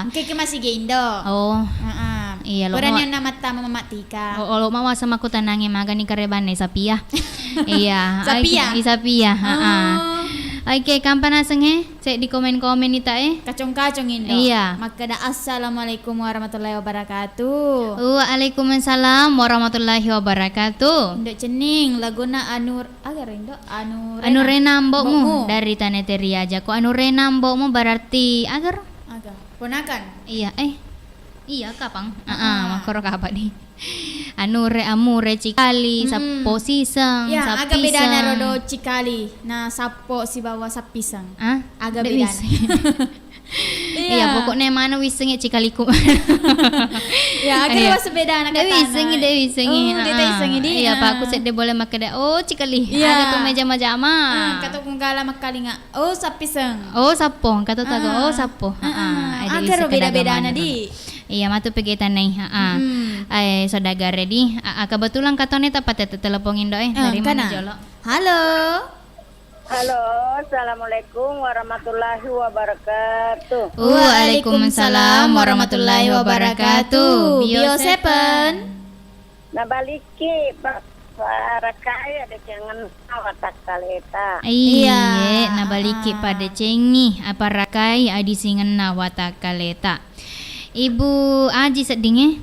Engkai ke masih ge Indo. Oh. Heeh. Iya, lo. Purani onna mattama Mama Tika. Oh, lo mawasa makkutanangnge magani karebanne Sapia. Iya. Sapia? Ai, i Sapia, heeh. Oh. Oke, kampa naseng he? Cek di komen-komen ita e. Kacong-kacong Indo. Iya. Makkeda, "Assalamualaikum warahmatullahi wabarakatuh." Waalaikumsalam warahmatullahi wabarakatuh. Indo Cenning, laguna Anur-, aga ro Indo? Anurena. Anurena Mbokmu. Mbokmu. Dari Tanete Riaja. Ko Anurena Mbokmu berarti aga ro? Aga? Ponakan? Iya, eh. Iya, kapang. Heeh, makkoro kapa di. Anure, amure, cikali, sappo siseng, ya, aga sappiseng. Bedana rodo cikali na sappo sibawa sappiseng? Ah? Aga bedana? Iya, pokoknya mana wissengi cikaliku. Ya, aga ro sebedana katana. De wissengi, de wissengi. Oh, de wissengi di. Iya, Pak, aku sedde boleh makkeda, "Oh, cikali." Iya. Aga tu meja-majama. Hmm, kata kunggala makkalinga. Oh, sappiseng. Oh, sappo. Kata tago, oh, sappo. Heeh. Aga ro beda-bedana di. Iya, matu pegeta nai. Heeh. Eh, saudagar di. Ah, kebetulan katone tapate telepon Indo e. Dari mana jolo? Halo. Halo, assalamualaikum warahmatullahi wabarakatuh. Waalaikumsalam warahmatullahi wabarakatuh. Bio sepen. Nabalikki, Pak, parakai adecengenna watakkaleta. Iya, nabalikki padecengi, aparakai adisingenna watakkaleta. Ibu Aji seddinge?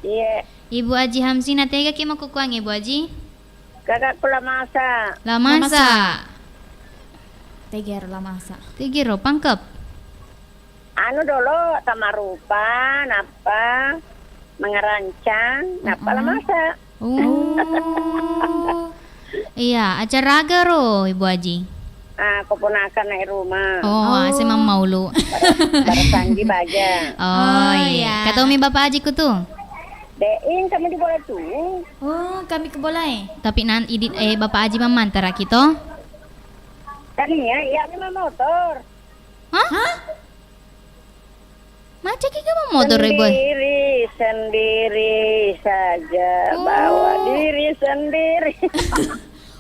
Iya. Ibu Aji Hamsina, tegaki makkukkuangnge, Ibu Aji? Kakakku Lamasa. Lamasa. Lamasa. Tegero Lamasa. Tegero, pangkep. Anu dolo, Tamarupa, nappa Mangarancang, nappa Lamasa. Oh. Iya, acara aga ro, Ibu Aji? Ah, keponakan naik rumah. Oh, ase mammaulu. Baru, baru sanji baja. Oh, iya. Katomi Bapak Aji ku tu? De'ing kami di bola tu. Oh, kami ke bola e. Tapi nan idit, eh, Bapak Aji mamantara kito? Kan iya, iya, memang motor. Hah? Hah? Macam ki kamu motor e, Boy? Sendiri, sendiri saja, bawa diri sendiri.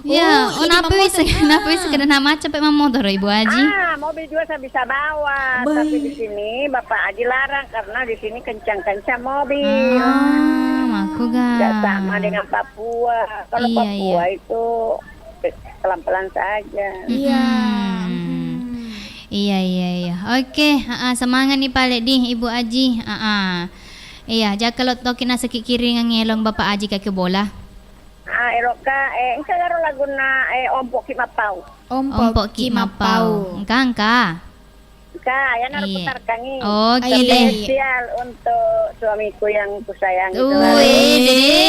Ya, oh, oh, ini napa mammotor. Bisa, napa bisa kena nama capek mammotor, Ibu Aji? Ah, mobil juga saya bisa bawa, tapi di sini Bapak Aji larang karena di sini kencang-kencang mobil. Ah, makku ga. Nggak sama dengan Papua. Kalau Papua itu pelan-pelan saja. Iya. Hmm. Iya, iya, iya. Oke, heeh, semangat nih pale di Ibu Aji. Heeh. Iya, jaka lo toki naseki kiringang elong Bapak Aji kaki bola. Ah, eroka, eh, engka garo lagunna, eh, Ompokki Mappau. Ompokki Mappau. Engka, engka. Engka, ya naro putarkangi. Oh, spesial untuk suamiku yang kusayangi selalu. Wih, dede.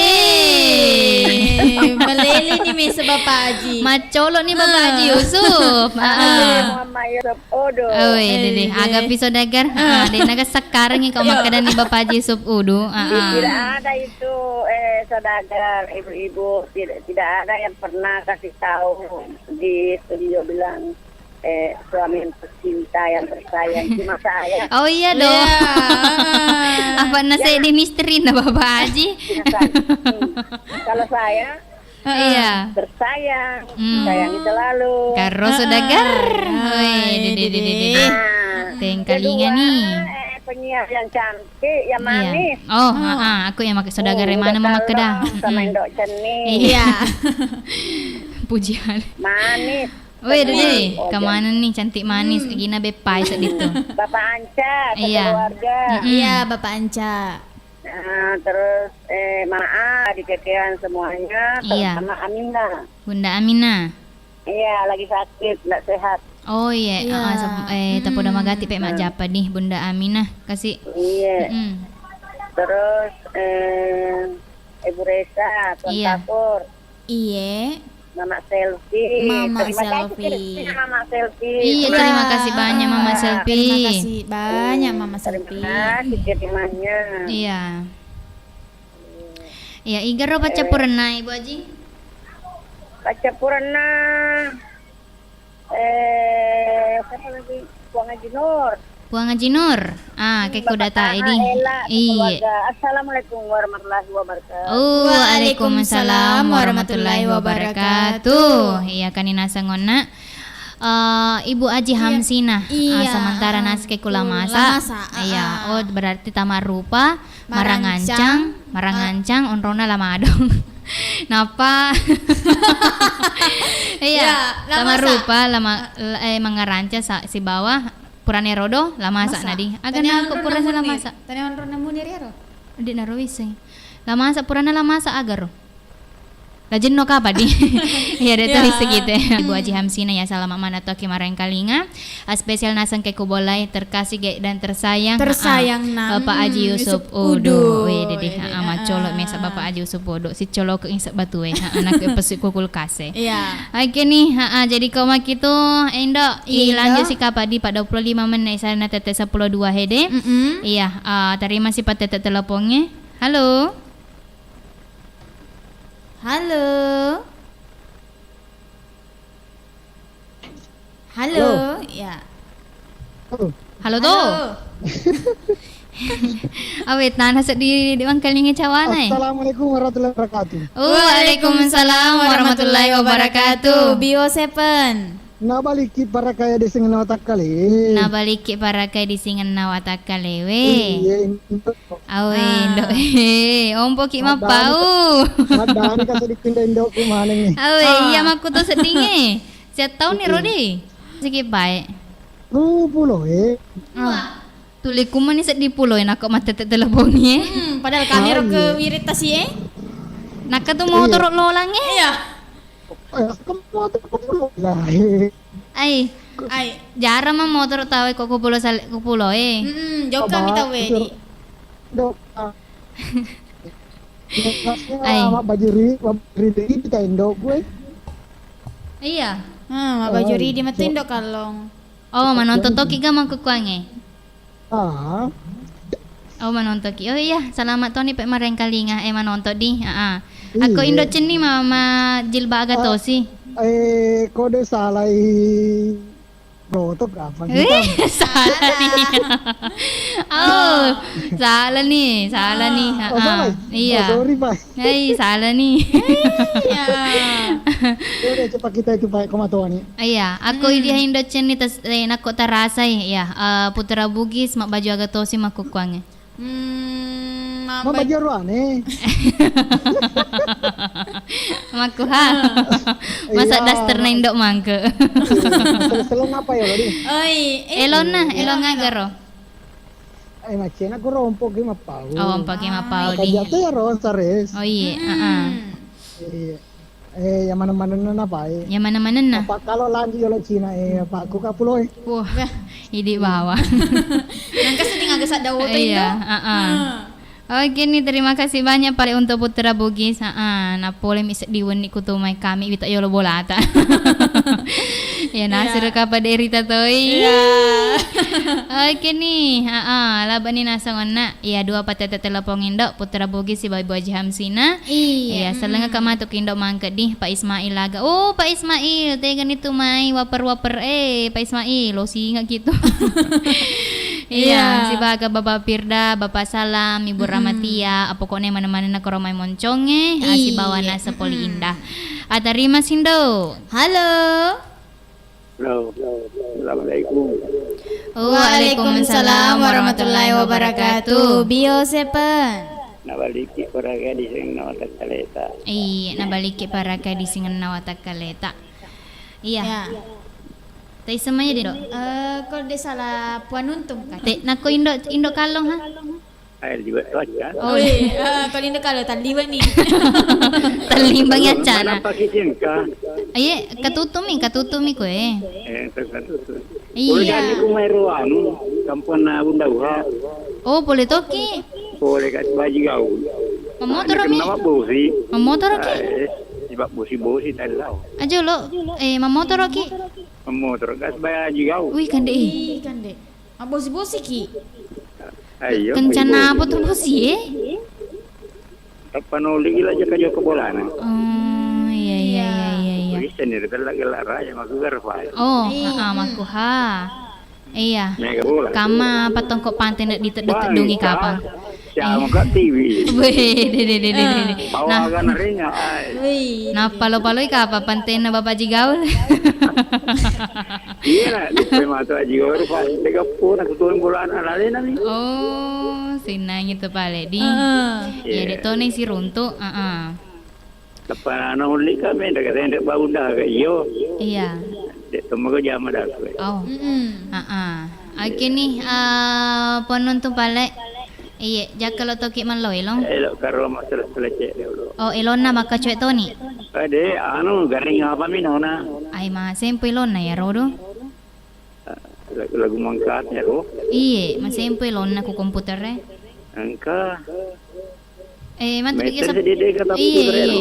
Malele ni mesa Bapak Aji. Macolo ni Bapak Aji Yusuf. Ah, Mama Yusuf Udu. Oh, iya, dede. Aga pi saudagar. Ah, de naga sekarang ni kau makkeda ni Bapak Aji Yusuf Udu. Ah, ah. Tidak ada itu, eh, saudagar, ibu-ibu. Tidak, tidak ada yang pernah kasih tahu di studio bilang, eh, suami yang tercinta, yang tersayang, cuma saya. Oh iya dong. Iya. Apa nasi di misteri na Bapak Aji? Cuma saya. Hmm. Kalau saya, iya, tersayang, sayangi selalu. Karo saudagar. Hoi, dede, dede, dede. Ah. Tengkalinga kedua, nih. Eh, penyiar yang cantik, yang manis. Oh, heeh, aku yang pakai saudagar yang mana mama keda. Sama Indo Cenni. Iya. Pujian. Manis. Weh, dede, kemana nih cantik manis? Gina beppai sedih tuh. Bapak Anca, iya, keluarga. Mm-mm. Iya, Bapak Anca. Nah, terus, eh, Mama A, di Kekean semuanya, iya, terutama Amina. Bunda Amina. Iya, lagi sakit, nggak sehat. Oh iya, iya, ah, sep-, eh, tapoda magati pe majjappa di Bunda Amina, kasih. Iya. Mm-mm. Terus, eh, Ibu Resa, Tuan Takur. Iya. Mama Selfie. Mama Selfie. Terima kasih, Mama Selfie. Iya, terima kasih banyak, Mama Selfie. Terima kasih banyak, Mama Selfie. Terima kasih kirimnya. Iya. Iya, iga ro paccappurenna, Ibu Aji? Paccappurenna, eh, siapa lagi? Puang Haji Nur. Puang Haji Nur. Ah, hmm, kekku data edi. Iya. Assalamualaikum warahmatullahi wabarakatuh. Oh, waalaikumsalam warahmatullahi wabarakatuh. Iya, kani naseng onna. Eh, Ibu Aji Hamsina. Iya. Ah, sementara naske kula masa. Iya, oh, berarti tama rupa, marangancang, marangancang, onrona lamadong. Napa? Iya, tama rupa, lama, eh, mangarancang sa-, sibawa purane rodo, lamasa nadi. Aga nako purane lamasa. Tane onrona muni riaro? Di naro wiseng. Lamasa purana lamasa agaro. Lajenno kapa di? Iya, deh, tadi segitu ya. Ibu Aji Hamsina ya, salama mana toki marengkalinga. Ah, spesial naseng ke kubolai terkasih ge-, dan tersayang. Tersayang, ah, Bapak Aji Yusuf Udu. Wih, dede, ah, macolo mesa Bapak Aji Yusuf Udu. Si colo ke isep batu, eh. Ah, anak pesi kukul kase. Iya. Oke nih, ha, ah, jadi koma gitu, Indo. Indo. Lanjut si kapa di pada dua puluh lima menit, sana tete sepuluh dua hede. Mm-mm. Iya, ah, terima si patete teleponnya. Halo. Halo. Halo. Halo. Ya. Halo. Halo, to. Halo. Awe, tana seddi di wangkalinga cawana, eh. Assalamualaikum warahmatullahi wabarakatuh. Waalaikumsalam warahmatullahi wabarakatuh. Bio Seven. Nabalikki parakaya desengenna watakkale. Nabalikki parakaya desengenna watakkale, we. Iya, Indo. Awe, ah. Indo. He, ompoki mappau. Maddani ka sedikit Indo, Indo ku maneng. Awe, iya makkuto seddinge. Siattauni rodi. Siki bae. Ru pulo e. Ah. Tuli kumani seddi pulo e nako mattette telebongi e. Hmm, padahal kami ro ke wirit tasi e. Nakka tu motoro lolang e. Iya. Eh, aku motoro pulo lah. Ai. Ai. Jarang ma motoro tau e ko pulo sal-, ko pulo e. Hmm, jokka mi tau e di. Ai. Mabbajuri, mabbajuri di kita Indo gue. Iya. Hmm, mabbajuri di matu Indo kallong. Oh, manonton toki ga makkukkuangnge? Ah. Oh, manonton ki. Oh iya, selamat toni pe marengkalinga, eh, manonton di. Heeh. Akko Indo Cenni mama jilbab aga tosi. Eh, kode salai. Rotok apa gitu? Eh, salah nih. Oh, Salah nih, salah nih. Ah. Oh, salah. Iya. Oh, sorry, Pak. Hei, salah nih. Iya. Ya udah, coba kita itu, Pak, ko matoa nih. Iya, aku idi Indo Cen nih tas, eh, nakko tarasai, iya. Eh, Putra Bugis, mabbaju aga tosi makkukkuangnge. Hmm, mabba- Mabaju aroane. Makkuha. Masa daster na Indo mangke. Selong apa ya, Lodi? Oi, eh, elonna, elonna garo. Eh, macena ku rompo ki mappau. Oh, rompo ki mappau di. Kaja tu ya ro sares. Oh, iya, heeh. Iya. Eh, yang mana-mana na, Pak, eh. Yang mana-mana na. Apa kalau lanjut ya lo Cina, eh, Pak, ku kapulo, eh. Wah, idi bawa. Nangka sedih ngagak sadda woto. Iya, heeh. Oke nih, terima kasih banyak Pale untuk Putra Bugis. Heeh, na pole mi seddi wenni ku tu mai kami wita yolo bolata. Ya nasiro kapa derita toi. Iya. Oke nih, heeh, laba nih naseng onna. Iya, dua patete telepon Indo, Putra Bugis sibawa Ibu Haji Hamsina. Iya. Iya, sellenga ka matu Indo mangke di Pak Ismail aga. Oh, Pak Ismail, tega ni tu mai waper-waper, eh, Pak Ismail, lo singa gitu. Iya, sibaga Bapak Firda, Bapak Salam, Ibu Ramatia, pokoknya mana-mana na koro mai monconge, ah, sibawa nasa poli indah. Atarima sindo. Halo. Halo. Assalamualaikum. Waalaikumsalam warahmatullahi wabarakatuh. Bio sepen. Nabaliki paraga di sing nawa takkaleta. Iya, nabaliki paraga di sing nawa takkaleta. Iya. Ya. Tai semaya di, Dok? Eh, kalau de salah Puan Untung kan? Te, nako Indo, Indo Kalong, ha? Air juga tuaca. Oh, iya. Eh, kalau Indo Kalong, taliwa nih. Talimbang ya, cara. Mana pakai jengka? Aye, katutumi, katutumi kue. Eh, katutumi. Iya. Boleh kan aku mai ruang, kampung na Bunda Uha. Oh, boleh toki. Boleh kan baji gaul. Mamotoro mi. Nama bosi. Mamotoro ki. Eh, sebab bosi-bosi tadi tau. Aja lo, eh, mamotoro ki. Mamotoro gas baji gaul. Wih, kande, eh. Ih, kande. Mabbosi-bosi ki. Ayo. Kencana apa tuh bosi, eh? Tappanoli gila aja ka joko bolana. Oh, iya, iya, iya, iya, iya. Bisa nih, rela gila raya maku garfa. Oh, iya. Heeh, maku ha. Iya. Mega bola. Kama patongko pante nak diteduk-tedungi kapang. Siapa ka T V? Weh, de, de, de, de, de, de. Bawa nah. Agak neringa, ai. Wih. Nah, palo-paloi kapa pantena Bapak Jigaul? Iya, di mata Jigaul, Pak. Tiga puluh, aku turun bola anak lain, nih. Oh, sinang itu pale di. Heeh. Iya, iya. Dek Tone si runtuk, heeh. Tappa naulli ka mendek, mendek bau dah ka iyo. Iya. Dek temu ke jama dah. Oh. Mm-mm. Heeh. Oke nih, eh, penonton pale. Iya, jakka lo toki mallo elong. Elo karo masalah selesai dulu. Oh, elonna maka cuek toni. Ade, anu, garing apa mi nona? Ai ma, sempo elonna ya rodo. Lagu, lagu mangkat ya, Ro. Iye, masempo elonna ku komputer e. Engka. Eh, matu pigi sap-, iye, iye.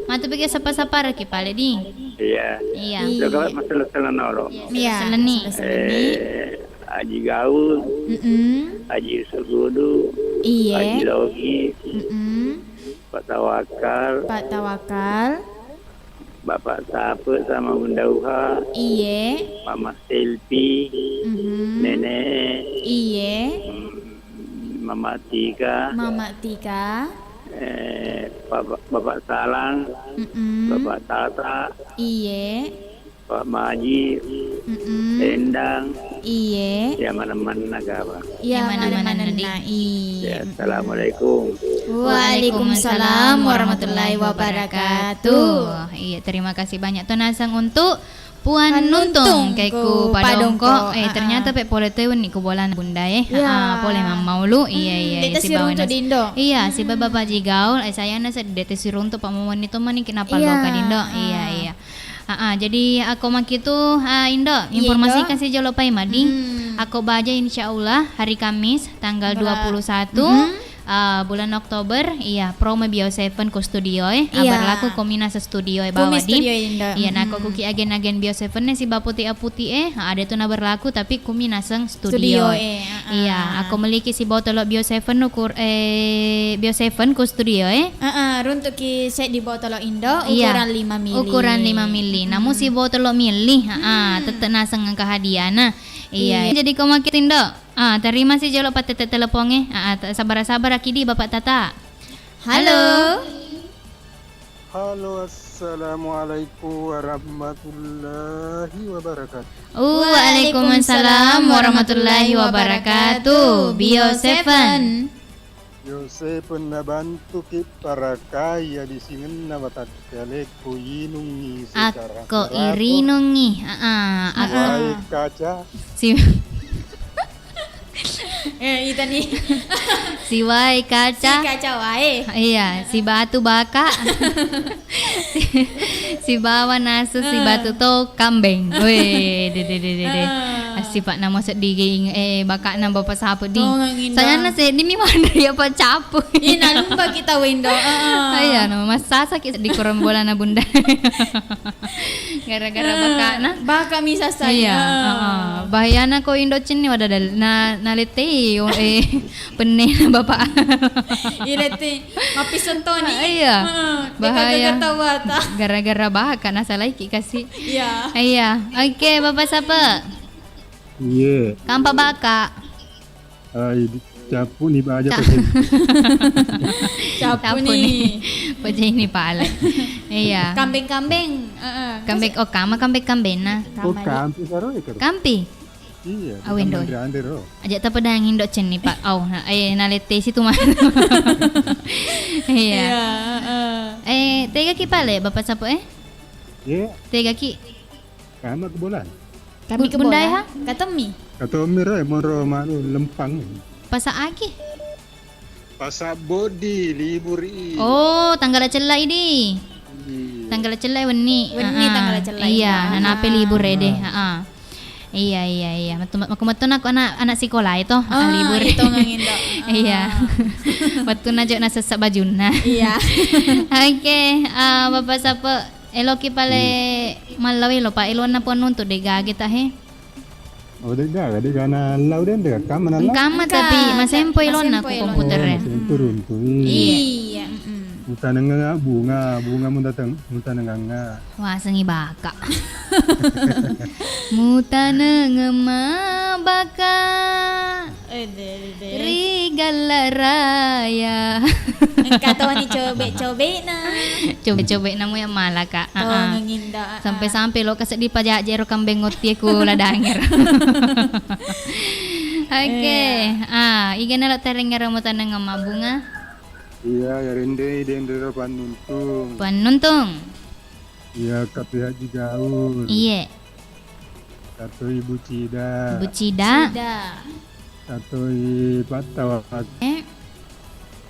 Matu pigi sapa-sapa raki pale di. Iya. Iya. Iya. Coba masalah-masalah nolo. Iya. Seleni. Eh, Aji Gaul. Mm-mm. Aji Sugudu. Iye. Aji Logi. Mm-mm. Pak Tawakal. Pak Tawakal. Bapak Sape sama Bunda Uha. Iye. Mama Selfie. Mhm. Nenek. Iye. Mm, Mama Tika. Mama Tika. Eh, Bapak, Bapak Salang. Mm-mm. Bapak Tata. Iye. Pak Maji, mm-mm. Endang. Iye. Ya, mana-mana gaba. Ya, mana-mana, mana-mana, iya. Ya, assalamualaikum. Waalaikumsalam warahmatullahi wabarakatuh. Iya, terima kasih banyak to naseng untuk Puan Nuntung, ke ku Padongko. Eh, ternyata pe pole te wenni ku bolana Bunda e. Ya. Ah, pole mammaulu. Iya, iya, sibawa nas-, Indo. Iya, sibawa Bapak Jigaul, eh, sayana sedde te siruntu Pak Momoni to mani kenapa lo ka Dindo. Iya, iya. Ah, ah, jadi ako makitu, ah, Indo, informasikan si jolo pai madi. Ako baja insyaallah hari Kamis tanggal dua puluh satu, ah, bulan Oktober, iya, promo Bio Seven ku studio e. Ah, berlaku ku Minasa studio e bawa di. Iya, nako kuki agen-agen Bio Seven e si baputi aputi e, ah, ada tu na berlaku tapi ku Minaseng studio e. Iya, ako meliki si botolo Bio Seven ukur, eh, Bio Seven ku studio e. Heeh, runtuki seddi botolo Indo, ukuran lima mili. Ukuran lima mili. Namu si botolo mili, heeh, tette naseng engka hadiana. Iya. Jadi ko makitu Indo. Ah, terima si jolo pattette telepongnge. Ah, ah, ta-, sabara-sabaraki di Bapak Tata. Halo. Halo. Halo, assalamualaikum warahmatullahi wabarakatuh. Waalaikumsalam warahmatullahi wabarakatuh. Bio Seven. Bio Seven, nabantuki parakai adisingenna watakkalekku inungngi secara teratur. Akko irinungngi. Ah, ah, akko. Siwae kaca. Si- Eh, ita ni. Siwae kaca. Si kaca wae. Iya, si batu baka. Si, sibawa nasu, si batu to kambeng. Weh, de, de, de, de, de. Ah. Sipa'na mo seddi geng, eh, baka'na Bapak Sapu di. Tongang, Indo. Sayangna seddi mi manre ya Pak Capu. Ih, nalumba kita wendo. Ah. Iya, no, massasaki di korong bolana bunda. Gara-gara baka'na. Baka mi sasai. Iya, heeh. Bahayana ko indo cenni wada dal-, na, nalettei, oh, eh, pennena bapak. Ilette, mappiseng toni. Iya. Heeh. Bahaya. Gara-gara baka nasalaiki kasi. Iya. Iya. Oke, Bapak Sape. Iya. Kampa baka. Ai, di-, cappu ni baja. Ca-, pojeng. Cappu ni. Pojeng ni pale. Iya. Kambeng-kambeng, heeh. Kambeng, oh, kama kambeng-kambengna. Oh, kampi saro ya, Kak? Kampi? Iya, awendo. Kambeng andre ro. Aja tapedangi indo cenni, Pak. Oh, na-, eh, nalette situ mah. Iya. Iya, heeh. Eh, tegaki pale, Bapak Sapo, eh? Iya. Tegaki. Kama ke bola. Kami Bu-, ke Bunda bola. Eha? Katommi. Katommi ro, moro manu lempang. Pasa aki? Pasa bodi, libur i. Oh, tanggala cella idi. Iya. Tanggala cella wenni. Wenni. Ah, tanggala cella. Iya, iya. Nanape libur ede. Ah. Heeh. Iya, iya, iya. Metu, mako metu nako anak, anak sekolah itu, ah, libur. Itu ngangindo. Iya. Ah. Waktu najo nasessa bajunna. Iya. Oke, ah, Bapak Sapo, eloki pale mallawi lo, Pak, elonna pon untuk dek gage tahe. Oh, dek gaga, dek gana lau den, dek kamma na lau? Engkamma, tapi masempo elonna ku komputer e. Oh, masempo runtu. Iya. Mm-mm. Mutanengenga bunga, bunga mutateng-, mutanengenga. Wasengi baka. Mutanengeng ma baka. Ede, ede. Ri galla raya. Engka toni cobe-cobena. Cobe-cobena mu yang malaka. Heeh. Tongengindo, heeh. Sampai-sampai lo kaseddi pajaje ro kambeng otti ku ladangir. Oke. Iya. Ah, igana lo terengero mutanengeng ma bunga. Iya, ya rende, denre ro pannuntung. Pannuntung. Iya, Kak Haji Gaul. Iye. Katoi Bu Cida. Bu Cida. Cida. Katoi Pak Tawak. Eh.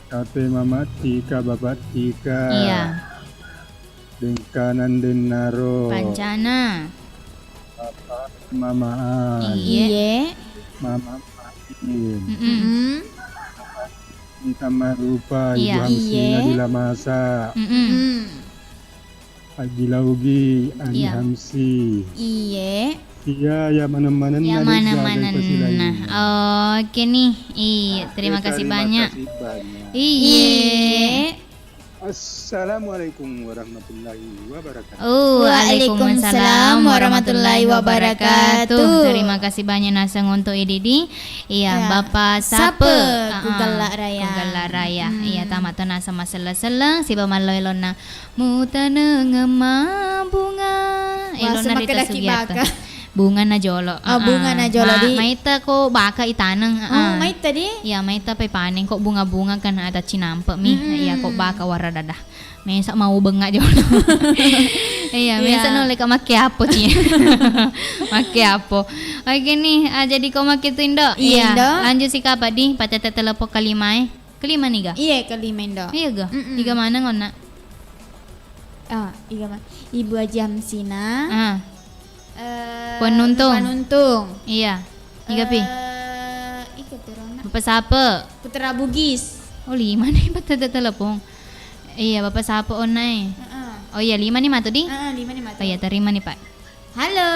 Katoi Mama Tika, Bapak Tika. Iya. Dengkanan dennaro. Pancana. Bapak Mama An. Iye. Iye. Mama Main. Mm-mm. Mm-mm. Intan Marupa, iya. Ibu Hamsina, iye. Di Lamasa. Mm-mm. Mm. Haji Laugi, Ani, iya. Hamsi. Iye. Iya, ya maneng-manenna. Ya dek maneng-manenna. Oke nih. Iya, terima kasih banyak. Oke, terima kasih banyak. Iye. Iye. Assalamualaikum warahmatullahi wabarakatuh. Oh, waalaikumsalam warahmatullahi wabarakatuh. Terima kasih banyak naseng untuk Ididi. Iya, iya. Bapak Sape. Sape, ku Gella Raya. Ah, ku Gella Raya. Hmm. Iya, tama to naseng maselleng-selleng, siba mallo elonna. Mutanengeng ma bunga. Wah, elonna rita makkedaki sugiatta. Baka. Bunga na jolo. Oh, bunga na jolo, di. Maita ko baka itaneng, oh, maita, di? Iya, maita pe paneng ko bunga-bunga kan ada cinampe mi. Mm-mm. Iya, ko baka warada. Mesa mau benga jolo. Iya, mesa no leka make apo, ci. Make apo. Oke nih, ah, jadi ko make tu, Indo. Iya, Indo. Lanjut si kapa, di? Patete telepon kelima, eh. Kelima nih, ga? Iya, kelima, Indo. Iya, ga? Mm-mm. Iga mana ngonna? Ah, iga ma-, Ibu Haji Hamsina. Ah. Eh, Puan Nuntung. Puan Nuntung. Iya. Iga pi? Eh, iga pi rona? Bapak Sape. Putra Bugis. Oh, lima nih, Bapak tete telepon. Iya, Bapak Sape onai. Heeh. Oh iya, lima nih matu, di? Heeh, lima nih matu. Oh iya, terima nih, Pak. Halo.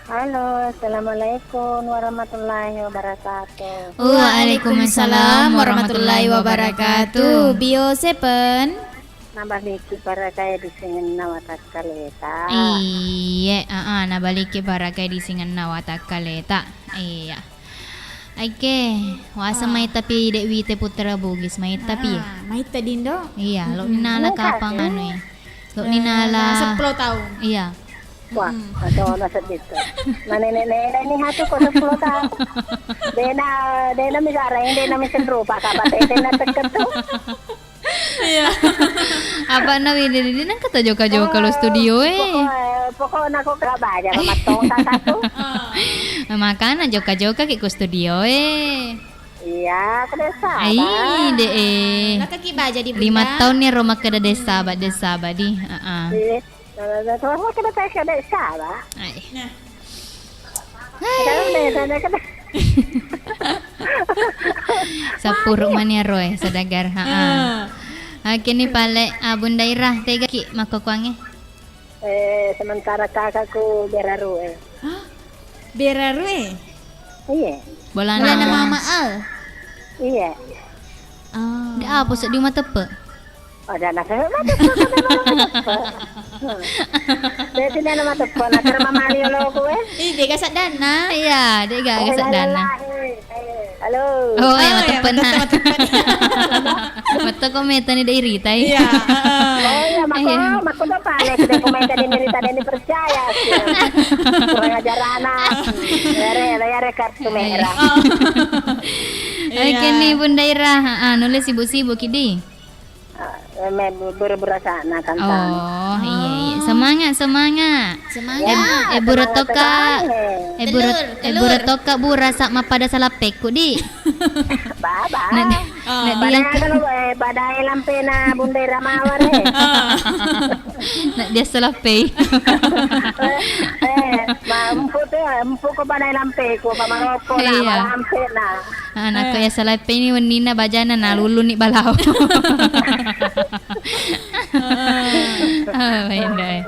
Halo, assalamualaikum warahmatullahi wabarakatuh. Waalaikumsalam warahmatullahi wabarakatuh. Bio Seven. Nabaliki barakai disingenna watakkaleta. Iye, aa, nabaliki barakai disingenna watakkaleta. Iya. Aike, wasa Ah. maitapi Dek Wite Putra Bugis, maitapi. Ah, maita dindo? Iya, lo Mm-mm. ninala Mengka kapang sih. anu e. Lo Eh, ninala sepuluh tahun. Iya. Wah, Mm-mm. atau ono sedih tuh. Nah, nenek-nenek ini hatu kok sepuluh tahun. Dena, dena misalnya, dena misalnya rupa kabar, dena teket tuh. Iya. Apa na widi, widi nang kata joka-joka lo Oh, studio e. Pokok-, pokokna ko kala baja lo mattong satu. Makana joka-joka ki ko studio e. Iya, ko desa. Ai, de e. Laka ki baja di Bunda. Lima tahun ni ro makkeda desa ba, desa ba di. Heeh. Iya. Kalau kena saya kena salah. Ai. Nah. Kalau saya kena. Sapuru mani ro e, sadagar. Ha. Ah. Oke ni pale, ah, Bunda Ira, tega ki makkukuangnge? Eh, sementara kakakku berarue. Hah? Berarue? Iya. Bolana Bolana Mama Al? Iya. Ah. De apa seddi mateppe? Oh, dana saya mateppe, mateppe. Jadi nana mateppe, na terma mali lo kue. Ih, dega saddanna. Iya, dega saddanna. Halo. Oh, iya, oh, iya, mateppe na. Mateppe, mateppe. Metto ko meta ni dei ritai. Iya, heeh. Oh, iya, mako, mako do pale, sudah ko meta ni ritai, deni percaya. Kurang ajar anak. Yare, yare kartu merah. Oh. Oke ni, Bunda Ira. Ha, nulis sibuk-sibuk ki di. Ah, me-, buru-buru sana tantang. Oh, iya, iya. Semangat, semangat. Semangat. Eh, eh, buru toka. Eh, buru, eh, buru toka, bu, rasa mappada salappeku di. Baba. Nah, di, oh. Nah, di yang ke- Padahal, eh, padahal lampe na Bunda Ira mawar, eh. Nah, dia salappei. Eh, eh, ma, empu tu, empu ko padahal lampe ko, pa maropo na, iya. Malampe na. Anakku ya salappeni wennina bajana naluluni balao. Ah, baik, baik.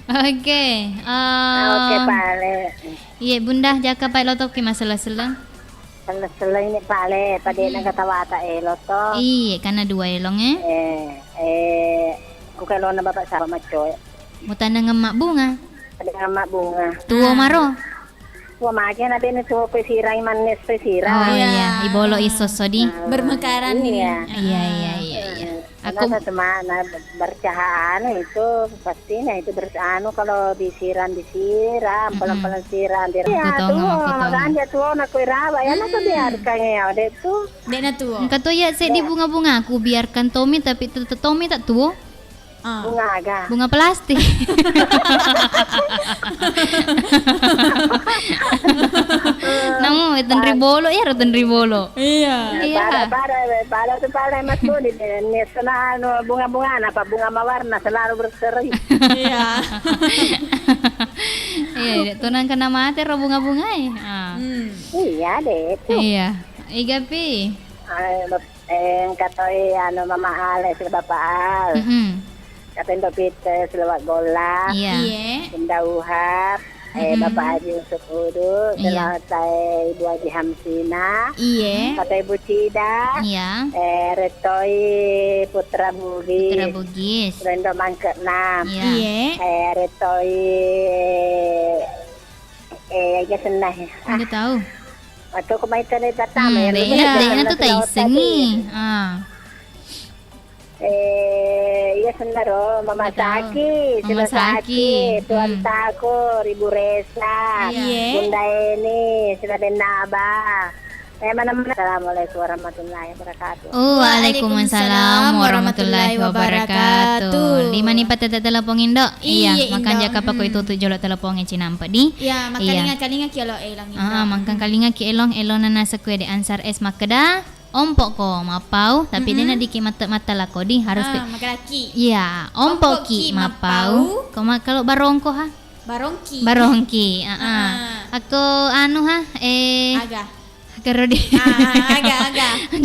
Oke, eh, oke, pale. Iye, Bunda, jaka pai lotoki masalah seleng. Seleng-seleng ni pale, pada na kata wata elo to. Iye, karena dua elong, eh. Eh, eh, ku kalau na bapak sama macoy. Mutaneng emak bunga. Ada emak bunga. Tuo maro. Wah, magi na bene tuo pe sirang mannes pe sirang. Oh, iya. Ibolo isoso di. Bermekaran ini. Iya, iya, iya, iya. Aku rasa semana bercahaya itu pastinya itu ber-, anu, kalau disiram, disiram, pelan-pelan siram, di-, aku tongo, aku tongo. Ganja tuo na kue rawa, ya, masa biarkan ya, dek tu. Dek na tuo. Engka to ya, saya di bunga-bunga, aku biarkan Tommy, tapi tetap Tommy tak tuo. Ah. Bunga aga? Bunga plastik. Namu, tenri bolo, ya, tenri bolo. Iya. Iya. Pada, pada, pada tu pada mas tu di, di, di, selalu bunga-bunga, apa bunga mawarna selalu berseri. Iya. Iya, iya, tunang kena mate ro bunga-bunga, eh. Ah. Hmm. Iya, deh, tu. Iya. Iga pi. Ah, Eh, engka toi anu Mama Ale sila Bapak Al. Mm-mm. Kapendo Pite sila Wak Golla. Iya. Iya. Bunda Uhap, eh, mm-mm. Bapak Haji Yusuf Udu, iya. Sila tai Ibu Haji Hamsina. Iya. Kata Ibu Cida. Iya. Eh, retoi Putra Bugis. Putra Bugis. Rendo Mangke Enam. Iya. Iya. Eh, retoi, eh, eh, iya senna. Ah. Nggak tahu. Atau kemarin tadi pertama. Hmm, ya, dek, iya, dek, itu tak isengi. Ah. Eh, iya, senaro, Mama Saki, Mama Saki, Tuan Takur, Ibu Resa, iya. Bunda Eni, sila Bennaba. Eh, mana-mana. Assalamualaikum warahmatullahi wabarakatuh. Oh, waalaikumsalam warahmatullahi wabarakatuh. Lima ni patete telepon Indo. Iya, iya, Indo. Makanja kapako itu tu jolo telepon cinampe di. Iya, makalinga-kalinga ki elo elong Indo. Ah, mangkang kalinga ki elong, elong nana sekue de ansar es makkeda. Ompok ko mappau, tapi mm-mm. Dena diki matte-matte lako di harus ah, pe-, makalaki. Iya, ompok ki mappau. Ko ma-, kalau barongko ha? Barongki. Barongki, ah, ah. Ako anu ha, eh. Aga. Kero di. Ah, aga, aga.